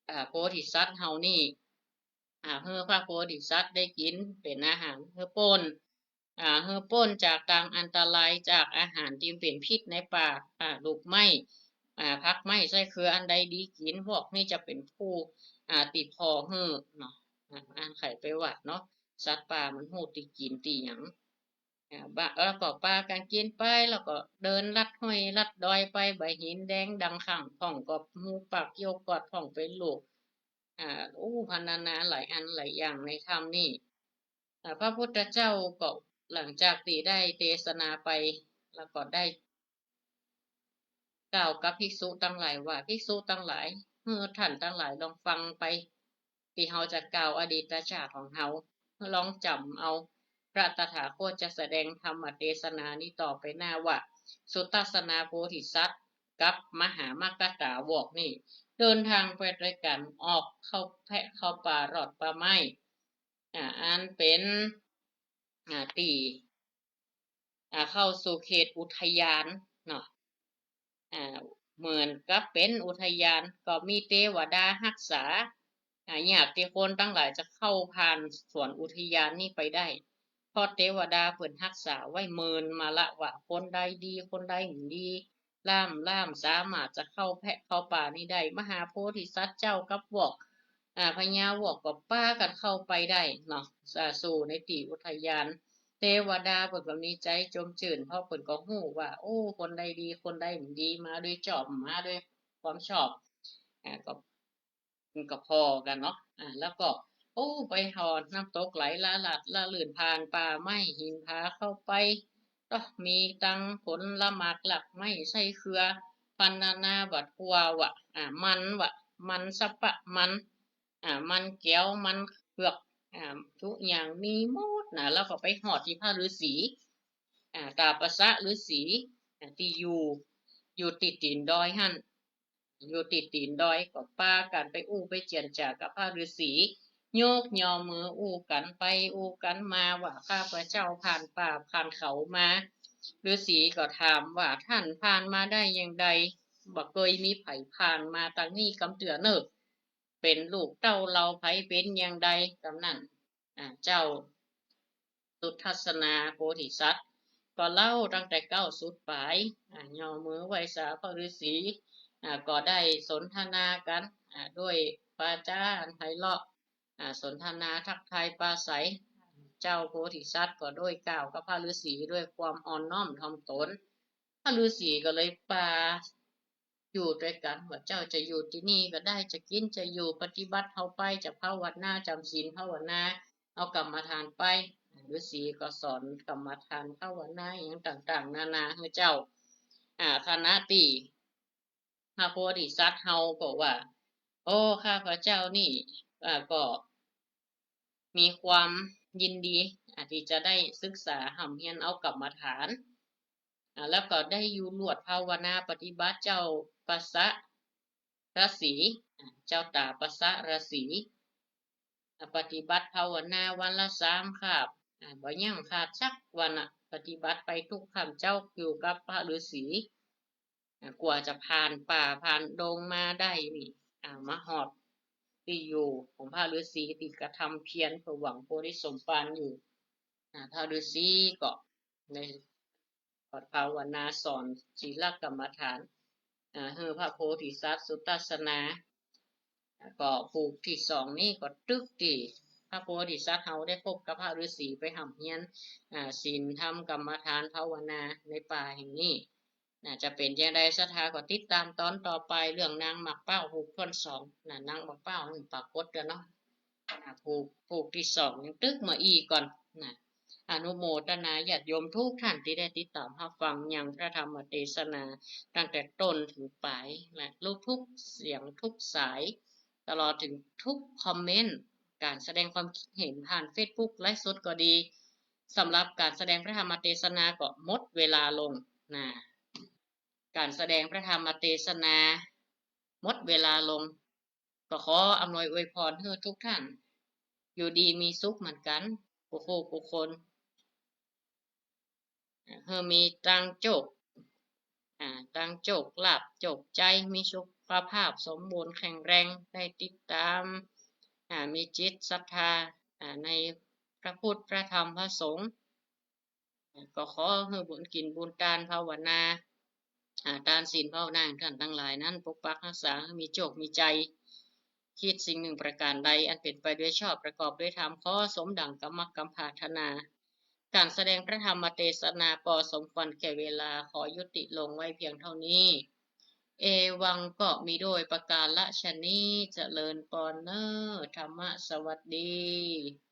ອາ ໂພທິສັດເຮົານີ້ ອາ ໃຫ້ພະໂພທິສັດໄດ້ກິນເປັນອາຫານ ໃຫ້ປົ້ນ ອາ ໃຫ້ປົ້ນຈາກທາງອັນຕະລາຍ ຈາກອາຫານທີ່ເປັນພິດໃນປ່າ ອາ ລູກໄມ້ ອາ ຜັກໄມ້ໄຊເຄືອ ອັນໃດດີກິນ ພວກນີ້ຈະເປັນຜູ້ ອາ ຕິເພາະໃຫ້ເນາະ ອາ ອັນໄຂໄປຫວັດເນາະ ສັດປ່າມັນຮູ້ຕິກິນຕິຫຍັງ ອາ ບະ ແລ້ວກໍປາກັນກິນໄປ ແລ້ວກໍເດີນລັດຫ້ວຍລັດດອຍໄປ ໃບຫີນແດງດັງຂ້າງ ພ້ອມກັບໝູປາກໂຍກອດ ພ້ອມໄປລູກ ອາ ໂອ້ ພັນນານາຫຼາຍອັນຫຼາຍຢ່າງໃນຖ້ຳນີ້ ອາ ພະພຸດທະເຈົ້າກໍຫຼັງຈາກທີ່ໄດ້ເທສະນາໄປ ແລ້ວກໍໄດ້ ກ່າວກັບພິກສຸທັງຫຼາຍວ່າ ພິກສຸທັງຫຼາຍ ເມື່ອທ່ານທັງຫຼາຍລອງຟັງໄປ ທີ່ເຮົາຈະກ່າວອະດີດຕະຊາດຂອງເຮົາ ລອງຈຳເອົາ ພະຕະຖາຄົດຈະສະແດງທຳມະເທສະນານີ້ຕໍ່ໄປໜ້າວ່າ ສຸທັດສະນາໂພທິສັດກັບມະຫາມັກກະສາວອກນີ້ ເດີນທາງໄປດ້ວຍກັນ ອອກເຂົ້າແພະເຂົ້າປ່າລອດປ່າໄມ້ ອາ ອັນເປັນ ອາ ທີ່ ອາ ເຂົ້າສູ່ເຂດອຸທະຍານເນາະ ອາ ເໝືອນກັບເປັນອຸທະຍານ ກໍມີເທວະດາຮັກສາ ອາ ຍາກທີ່ຄົນທັງຫຼາຍຈະເຂົ້າຜ່ານສວນອຸທະຍານນີ້ໄປໄດ້ ເພາະເທວະດາເພິ່ນຮັກສາໄວ້ ເໝືອນມາລະວ່າ ຄົນໃດດີ ຄົນໃດບໍ່ດີ ລ້າມລ້າມ ສາມາດຈະເຂົ້າແພະເຂົ້າປ່ານີ້ໄດ້ ມະຫາໂພທິສັດເຈົ້າກັບວອກ ອາ ພະຍາວອກກໍປາກັນເຂົ້າໄປໄດ້ເນາະ ອາ ສູ່ໃນທີ່ອຸທະຍານ ເທວະດາເພິ່ນກໍມີໃຈຊົມຊື່ນ ເພາະເພິ່ນກໍຮູ້ວ່າ ໂອ້ ຄົນໃດດີ ຄົນໃດບໍ່ດີ ມາດ້ວຍຈອບ ມາດ້ວຍຄວາມຊອບ ອາ ກໍ ມັນກໍພໍ້ກັນເນາະ ອາ ແລ້ວກໍ ໂອ້ ໄປຮອດນ້ຳຕົກໄຫຼລະລາດລະລື່ນ ຜ່ານປ່າໄມ້ຫີນຜາເຂົ້າໄປ ກໍມີທັງຜົນລະໝາກລາກໄມ້ໄຊເຄືອ ພັນນານາບັດຫົວວະ ອາ ມັນວະ ມັນສະປະມັນ ອາ ມັນແກ້ວ ມັນເຜືອກ ອາ ທຸກຢ່າງມີໝົດນະ ແລ້ວກໍໄປຮອດທີ່ພະລືສີ ອາ ຕາປະສະລືສີ ອາ ທີ່ຢູ່ ຢູ່ຕິດຕີນດອຍຫັ້ນ ຢູ່ຕິດຕີນດອຍ ກໍພາກັນໄປອູ່ໄປເຈນຈາກັບພະລືສີ ຍົກຍໍມືອູ່ກັນໄປອູ່ກັນມາວ່າ ຂ້າພະເຈົ້າຜ່ານປ່າຜ່ານເຂົາມາ ລືສີກໍຖາມວ່າ ທ່ານຜ່ານມາໄດ້ຢ່າງໃດ? ບໍ່ເຄີຍມີໃຜຜ່ານມາທາງນີ້ກຳເທື່ອເນີ ເປັນລູກເຕົ້າເຫຼົ່າໃຜເປັນຢ່າງໃດ? ກຳນັ້ນ ອາ ເຈົ້າສຸທັດສະນາໂພທິສັດກໍເລົ່າຕັ້ງແຕ່ເກົ້າສຸດປາຍ ອາ ຍໍມືໄຫວ້ສາພະລືສີ ອາ ກໍໄດ້ສົນທະນາກັນ ອາ ດ້ວຍວາຈາອັນໄພເລາະ ອາ ສົນທະນາທັກທາຍປາໄສ ເຈົ້າໂພທິສັດກໍດ້ວຍກ່າວກັບພະລືສີດ້ວຍຄວາມອ່ອນນ້ອມຖ່ອມຕົນ ພະລືສີກໍເລີຍປາ ຢູ່ດ້ວຍກັນ ວ່າເຈົ້າຈະຢູ່ທີ່ນີ້ກໍໄດ້ ຈະກິນຈະຢູ່ ປະຕິບັດເຮົາໄປ ຈະພາວະນາ ຈຳສິນພາວະນາ ເອົາກຳມະຖານໄປ ລືສີກໍສອນກຳມະຖານພາວະນາຫຍັງຕ່າງໆນານາໃຫ້ເຈົ້າ ອາ ຂະນະທີ່ພະໂພທິສັດເຮົາກໍວ່າ ໂອ້ ຂ້າພະເຈົ້ານີ້ ອາ ກໍ ມີຄວາມຍິນດີ ອາ ທີ່ຈະໄດ້ສຶກສາຮ່ຳຮຽນເອົາກຳມະຖານ ອາ ແລ້ວກໍໄດ້ຢູ່ລວດພາວະນາປະຕິບັດເຈົ້າປະສະຣະສີ ອາ ເຈົ້າຕາປະສະຣະສີ ອາ ປະຕິບັດພາວະນາວັນລະສາມຄາບ ອາ ບໍ່ຍັ້ງຂາດຈັກວັນນະ ປະຕິບັດໄປທຸກຄ່ຳເຈົ້າຢູ່ກັບພະລືສີ ກວ່າຈະຜ່ານປ່າຜ່ານດົງມາໄດ້ນີ້ ອາ ມາຮອດທີ່ຢູ່ຂອງພະລືສີທີ່ກະທຳພຽນເພື່ອຫວັງໂພທິສົມພານຢູ່ ອາ ພະລືສີກໍໄດ້ພາວະນາສອນສີລະກຳມະຖານ ອາ ໃຫ້ພະໂພທິສັດສຸທັດສະນາ ກໍພູກທີສອງນີ້ກໍຕຶກທີ່ພະໂພທິສັດເຮົາໄດ້ພົບກັບພະລືສີໄປຮ່ຳຮຽນ ອາ ສິນທຳກຳມະຖານພາວະນາໃນປ່າແຫ່ງນີ້ ນະ ຈະເປັນຈັ່ງໃດ ສັດທາກໍຕິດຕາມຕອນຕໍ່ໄປ ເລື່ອງນາງໝາກພ້າວພູກທີສອງນະ ນາງໝາກພ້າວນີ້ປາກົດແລ້ວເນາະ ອາ ພູກ ພູກທີສອງຍັງຕຶກມາອີກກ່ອນນະ ອະນຸໂມທະນາຍາດໂຍມທຸກທ່ານທີ່ໄດ້ຕິດຕາມຮັບຟັງຍັງພະທຳມະເທສະນາ ຕັ້ງແຕ່ຕົ້ນເຖິງປາຍ ແລະ ທຸກສຽງທຸກສາຍ ຕະຫຼອດເຖິງທຸກຄອມເມັນ ການສະແດງຄວາມຄິດເຫັນຜ່ານເຟສບຸກໄລຟ໌ສົດກໍດີ ສຳລັບການສະແດງພະທຳມະເທສະນາກໍໝົດເວລາລົງນະ ການສະແດງພະທຳມະເທສະນາໝົດເວລາລົງ ກໍຂໍອຳນວຍອວຍພອນໃຫ້ທຸກທ່ານຢູ່ດີມີສຸກໝັ້ນກັນ ທຸກຜູ້ທຸກຄົນ. ໃຫ້ມີຕັ້ງໂຈກ ອ່າ ຕັ້ງໂຈກລາບໂຈກໄຈ ມີສຸຂະພາບສົມບູນແຂງແຮງ ໄດ້ຕິດຕາມ ອ່າ ມີຈິດສັດທາ ອ່າ ໃນພະພຸດ ພະທຳ ພະສົງ. ກໍຂໍໃຫ້ບຸນກິນບຸນທານ ພາວະນາ ອ່າ ທານສິນພາວະນາ ໃຫ້ທ່ານທັງຫຼາຍນັ້ນປົກປັກຮັກສາ ໃຫ້ມີໂຈກມີໄຈ ຄິດສິ່ງໜຶ່ງປະການໃດ ອັນເປັນໄປດ້ວຍຊອບ ປະກອບດ້ວຍທຳ ຂໍສົມດັ່ງກຳມັກກຳປາດຖະໜາ. ການສະແດງພະທຳມະເທສະນາພໍສົມຄວນແກ່ເວລາ ຂໍຍຸຕິລົງໄວ້ພຽງເທົ່ານີ້. ເອວັງ ກໍມີດ້ວຍປະກາລະຊະນີ້ ຈະເລີນພອນເນີ ທຳມະສະຫວັດດີ.